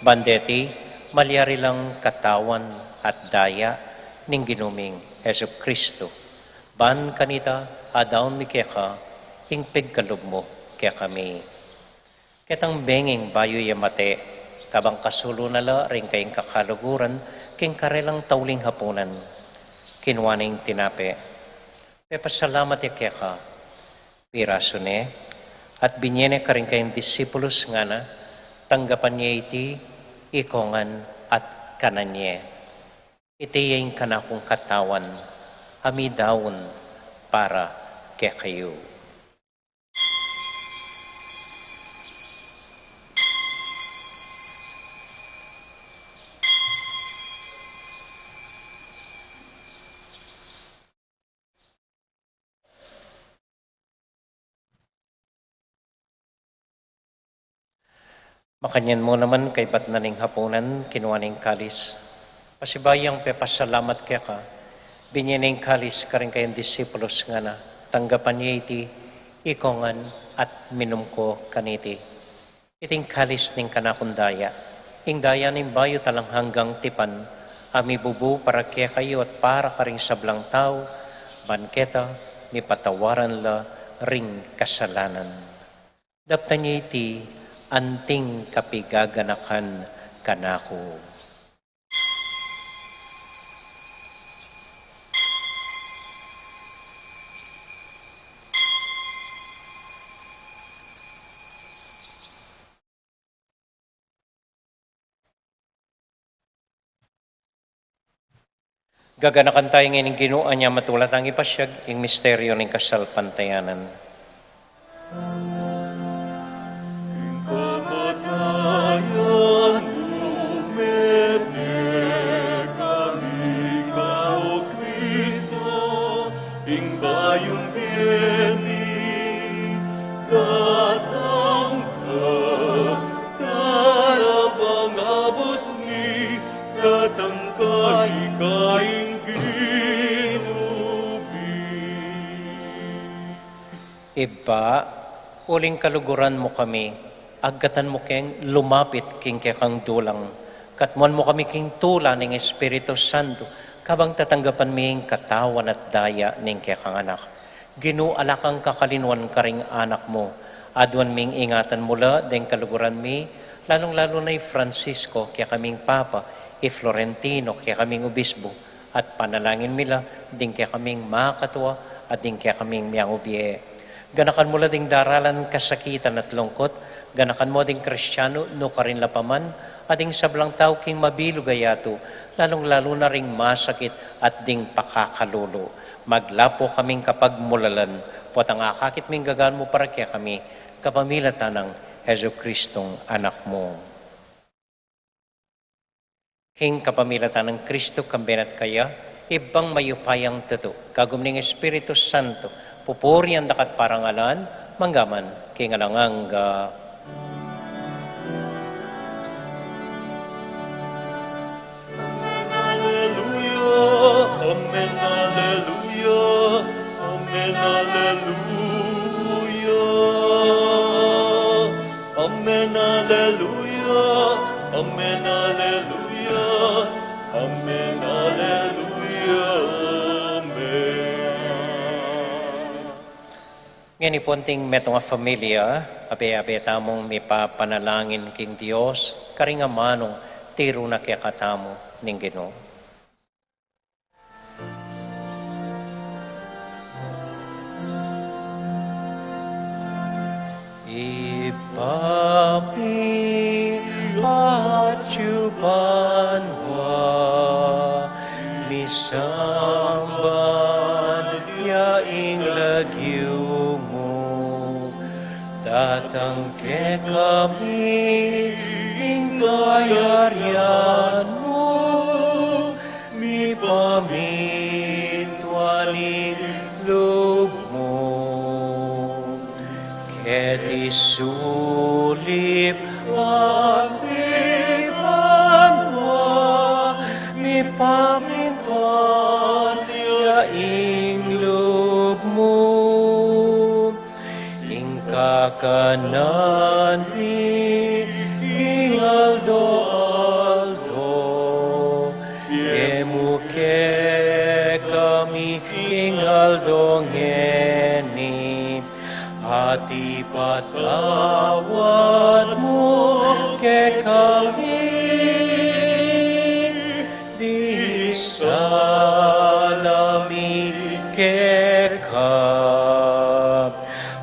ban deti malyari lang katawan at daya ning Ginu ming Jesucristo. Ban kanita, adaun mi keka ing pigkalub mu kekami. Ketang benging bayu ya mate, kabang kasulu na la ring kayang kakaluguran king karelang tauling hapunan, kinua ne ing tinape, pepasalamat ya keka, pirasu ne, at binye ne karing kayang disipulus, ngana, tanggapan ye iti, ikongan at kanan ye. Iti ya ing kanakung katawan, a midaun para kekayu. Makanyan mu naman kaybat na ning hapunan, kinua ne ing kalis. Pasibayu yang pepasalamat keka, binye ne ing kalis karing kayang disipulus, ngana, tanggapan ye iti, ikongan at minum ko kaniti. Iti ing kalis ning kanakung daya, ing daya ning bayu at alang anggang tipan, a mibubu para kekayu at para karing sablang tau, ban keta mipatawaran la ring kasalanan. Daptan ye iti anting kapigaganakan kanaku. Gaganakan tamu ngeni ning Ginu, anya matula tang ipasiag ing misteryu ning kasalpantayanan. Ing kamatayan mu, mete kami ka, O Kristu, ing bayung bie mi, datang ka, karing pangabus mi, datang ka, ika ing Ginu mi. Ibpa, uling kaluguran mu kami, agkatan mu keng lumapit king kekang dulang, katmuan mu kami king tula ning Espiritu Santo, kabang tatanggapan mi ing katawan at daya ning kekang Anak. Ginu, ala kang kakalinuan karing anak mu. Aduan ming ingatan mu la deng kaluguran mi, lalung-lalu na i Francisco, kekaming Papa, i Florentino, kekaming Obispo, at panalangin mi la ding kekaming makatua at ding kekaming miangubie. Ganakan mu la ding daralan kasakitan at lungkut, ganakan mu ding Kristianu nukarin la pa man, at ding sablang tau king mabilug a yatu, lalung-lalu na ring masakit at ding pakakalulu. Maglapu kaming kapagmulalan, potang akakit ming gagaan mu para kekami, kapamilatan nang Jesucristong Anak mu. King kapamilatan nang Kristu, kambe na at kaya, Ibpang mayupayang tutu, kagum ning Espiritu Santo, pupurian daka at parangalan, mangga man king alang angga. Amen, alleluia, amen, alleluia, amen, alleluia. Amen, alleluia. Amen, alleluia. Amen, alleluia. Amen. Ngeni pu, anting metung a familia, abe-abe tamung mipapanalangin king Dios, karing amanung tiru na kekatamu ning Ginu. Ibpa mi, atsu ka banua, misamban ya ing lagyu mu, datang kekami ing kayarian mu, mipamintuan ing lub mu keti sulip anti banua, mipamintuan ya ing lub mu. Ing kakanan mi king aldo-aldo, ibie mu kekami king aldo ngeni, at ipatawad mu kekami ding sala mi keka,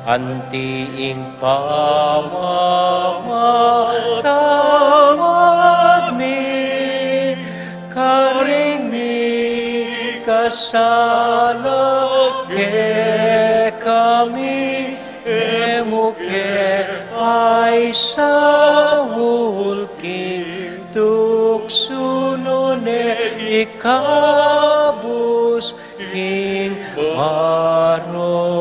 anti ing pamamatawad mi karing mikasala kekami, e mu ke paisaul king tuksu, nune ikabus king marok.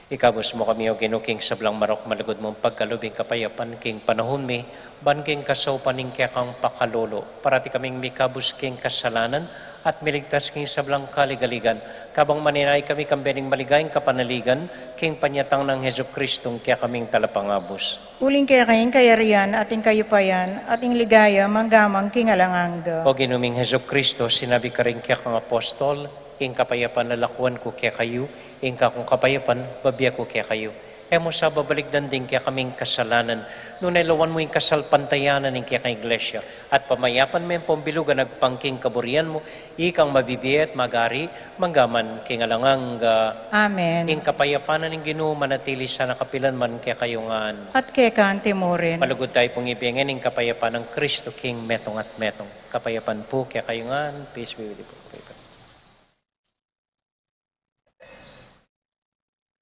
Ikabus mu kami, O Ginu, king sablang marok, malugud mung pagkalub ing kapayapan king panaun mi, ban king kasaupan ning kekang pakalulu, parati kaming mikabus king kasalanan at miligtas king sablang kaligaligan, kabang manenaya kami kambe ning maligayang kapanaligan king panyatang nang Jesucristong kekaming Talapangabus. Uling keka ing kayarian, at ing kayupayan, at ing ligaya, mangga man king alang angga. O Ginu ming Jesucristo, sinabi karing kekang apostol, ing kapayapan lalakuan ku kekayu, ing kakung kapayapan babie ku kekayu. E mu sa babalikdan ding kekaming kasalanan, nune lawan mu ing kasalpantayanan ning kekang Iglesia, at pamayapan me pung bilugan agpang king kaburian mu, ikang mabibie at magari, mangga man king alang angga. Amen. Ing kapayapan ning Ginu manatili sana kapilan man kekayu ngan. At keka anti mu rin. Malugud tayu pung ibie ngan ing kapayapan nang Kristo King metung at metung. Kapayapan pu kekayu ngan. Peace be with you.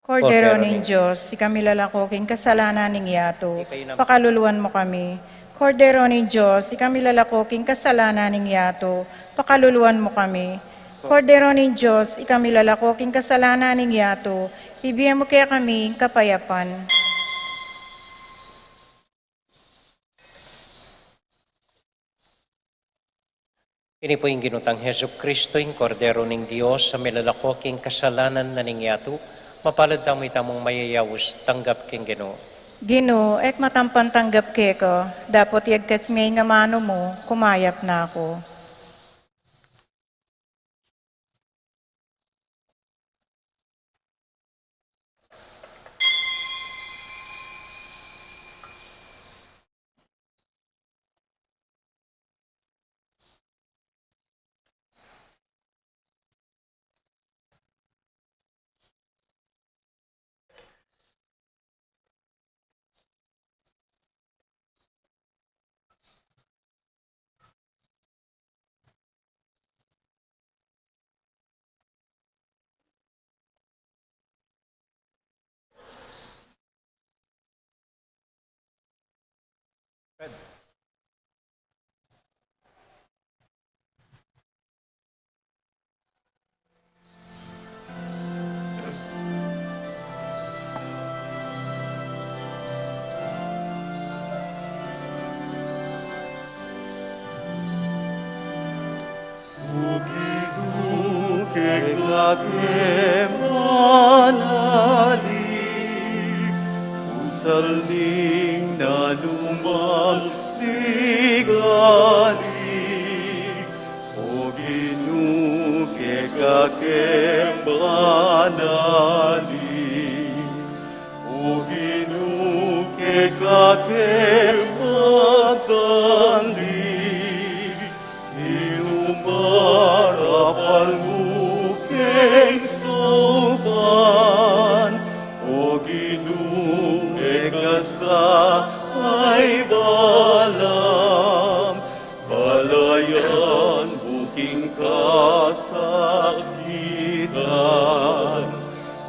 Kordero ning Dios, ika milalako king kasalanan ning yatu, pakaluluan mu kami. Kordero ning Dios, ika milalako king kasalanan ning yatu, pakaluluan mu kami. Kordero ning Dios, ika milalako king kasalanan ning yatu, ibie mu kekami ing kapayapan. Ini pu ing Ginu tang Jesucristo, ing Kordero ning Dios, a milalako king kasalanan na ning yatu. Mapalad tamu itamung mayayaus tanggap king Ginu. Ginu, e ku matampan tanggap keka, dapot yagkas me ing amanu mu, kumayap na ku. O Ginu, keka ke manalik, pusal ning nanumang ligalik. O Ginu, keka ke manalik, O Ginu, keka ke magsandig, inumarapal mu king saupan. O Ginu, keka sa paibalam, balayan mu king kasakitan,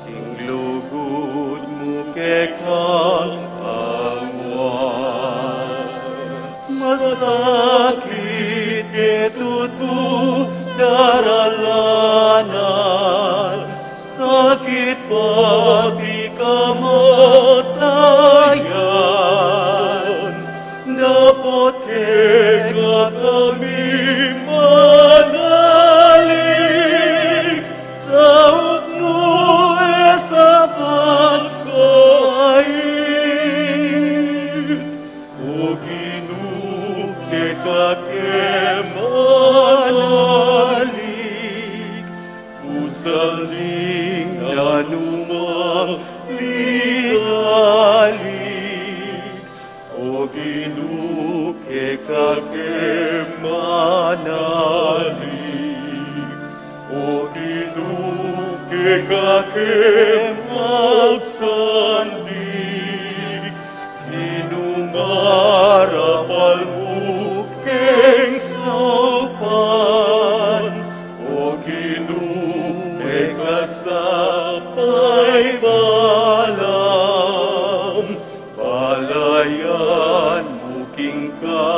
king lugud mu kekang angwan. Masakit ke tutu daralanan, sakit pati kamatayan, dapot keka kami manalik, saup mu e sa pagkait. O Ginu, keka ke manalik, pusal ning nanumang ligalik. O Ginu, keka ke manalik, O Ginu, keka ke magsandig, inumarapal mu king saupan. O Ginu, keka sa paibalam, balayan mu king kasakitan,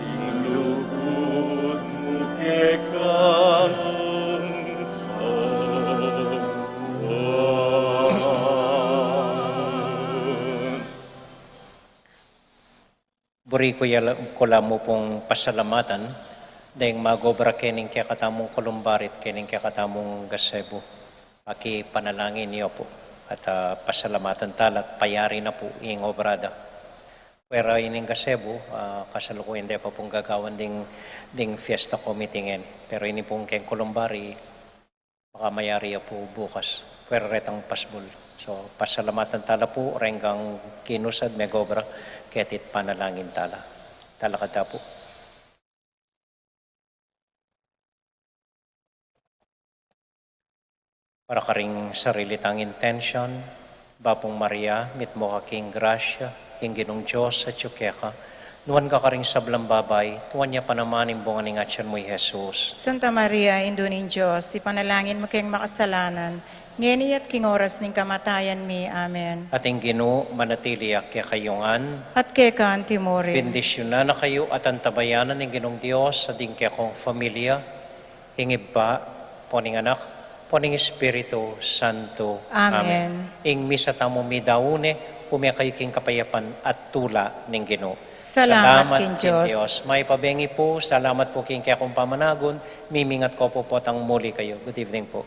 ing lugud mu kekang angwan. Buri ku ya la-, ku la mu pung pasalamatan deng mag-obra kening kekatamung kolumbari at kening kekatamung gazebo. Aki panalangin yu pu at, ah, pasalamatan tala at payari na pu ing obra da. Pero ining gazebo, ah, kasalukuyan de pa pung gagawan ding, ding fiesta committee ngeni. Pero ini pung keng kolumbari, Baka mayari ya pu bukas. Pwera retang pasbul. So, pasalamatan tala pu, reng Ginu sa megobra, keti panalangin tala. Talakad ta pu. Para karing sarili tang intention, Bapung Maria, mitmu ka king grasya, ing Ginung Dios atyu keka, nuan ka karing sablang babai, nuan ya pa naman ing bunga ning atyan mu, i Jesus. Santa Maria, Indu ning Dios, ipanalangin mu keng makasalanan, ngeni at king oras ning kamatayan mi. Amen. At ing Ginu manatili ya kekayu ngan. At keka anti mu rin. Bendisyunan na kayu at antabayanan ning Ginung Dios, at ing kekong familia, ing Ibpa, ampo ning Anak, ampo ning Espiritu Santo. Amen. Amen. Ing misa tamu midaun ne, ume kayu king kapayapan at tula ning Ginu. Salamat king Dios. Mayap a bengi pu, salamat pu king kekong pamanagun, mimingat ko pu potang muli kayu. Good evening pu.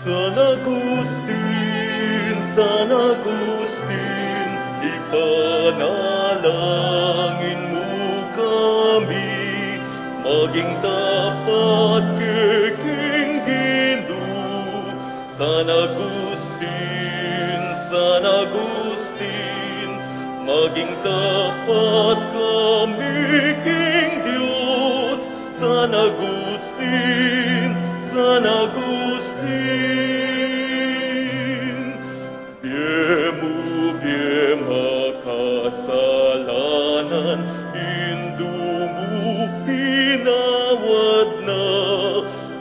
San Agustin, San Agustin, ipanalangin mu kami, maging tapat ke king Ginu. San Agustin, San Agustin, maging tapat kami king Dios. San Agustin, San Agustin, bie mu, bie makasalanan, Indu mu pinawad na,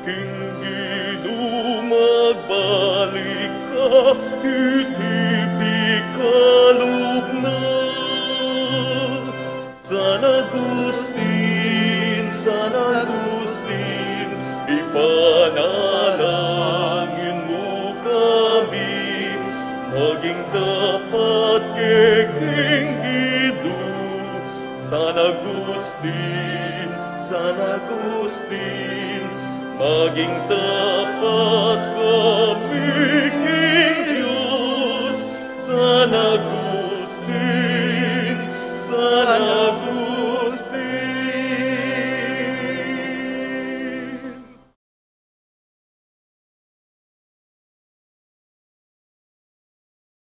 king Ginu magbalik ka, iti pikalub na. San Agustin, San Agustin, ipanalangin mu kami, maging tapat ke king Ginu. San Agustin, San Agustin, maging tapat kami king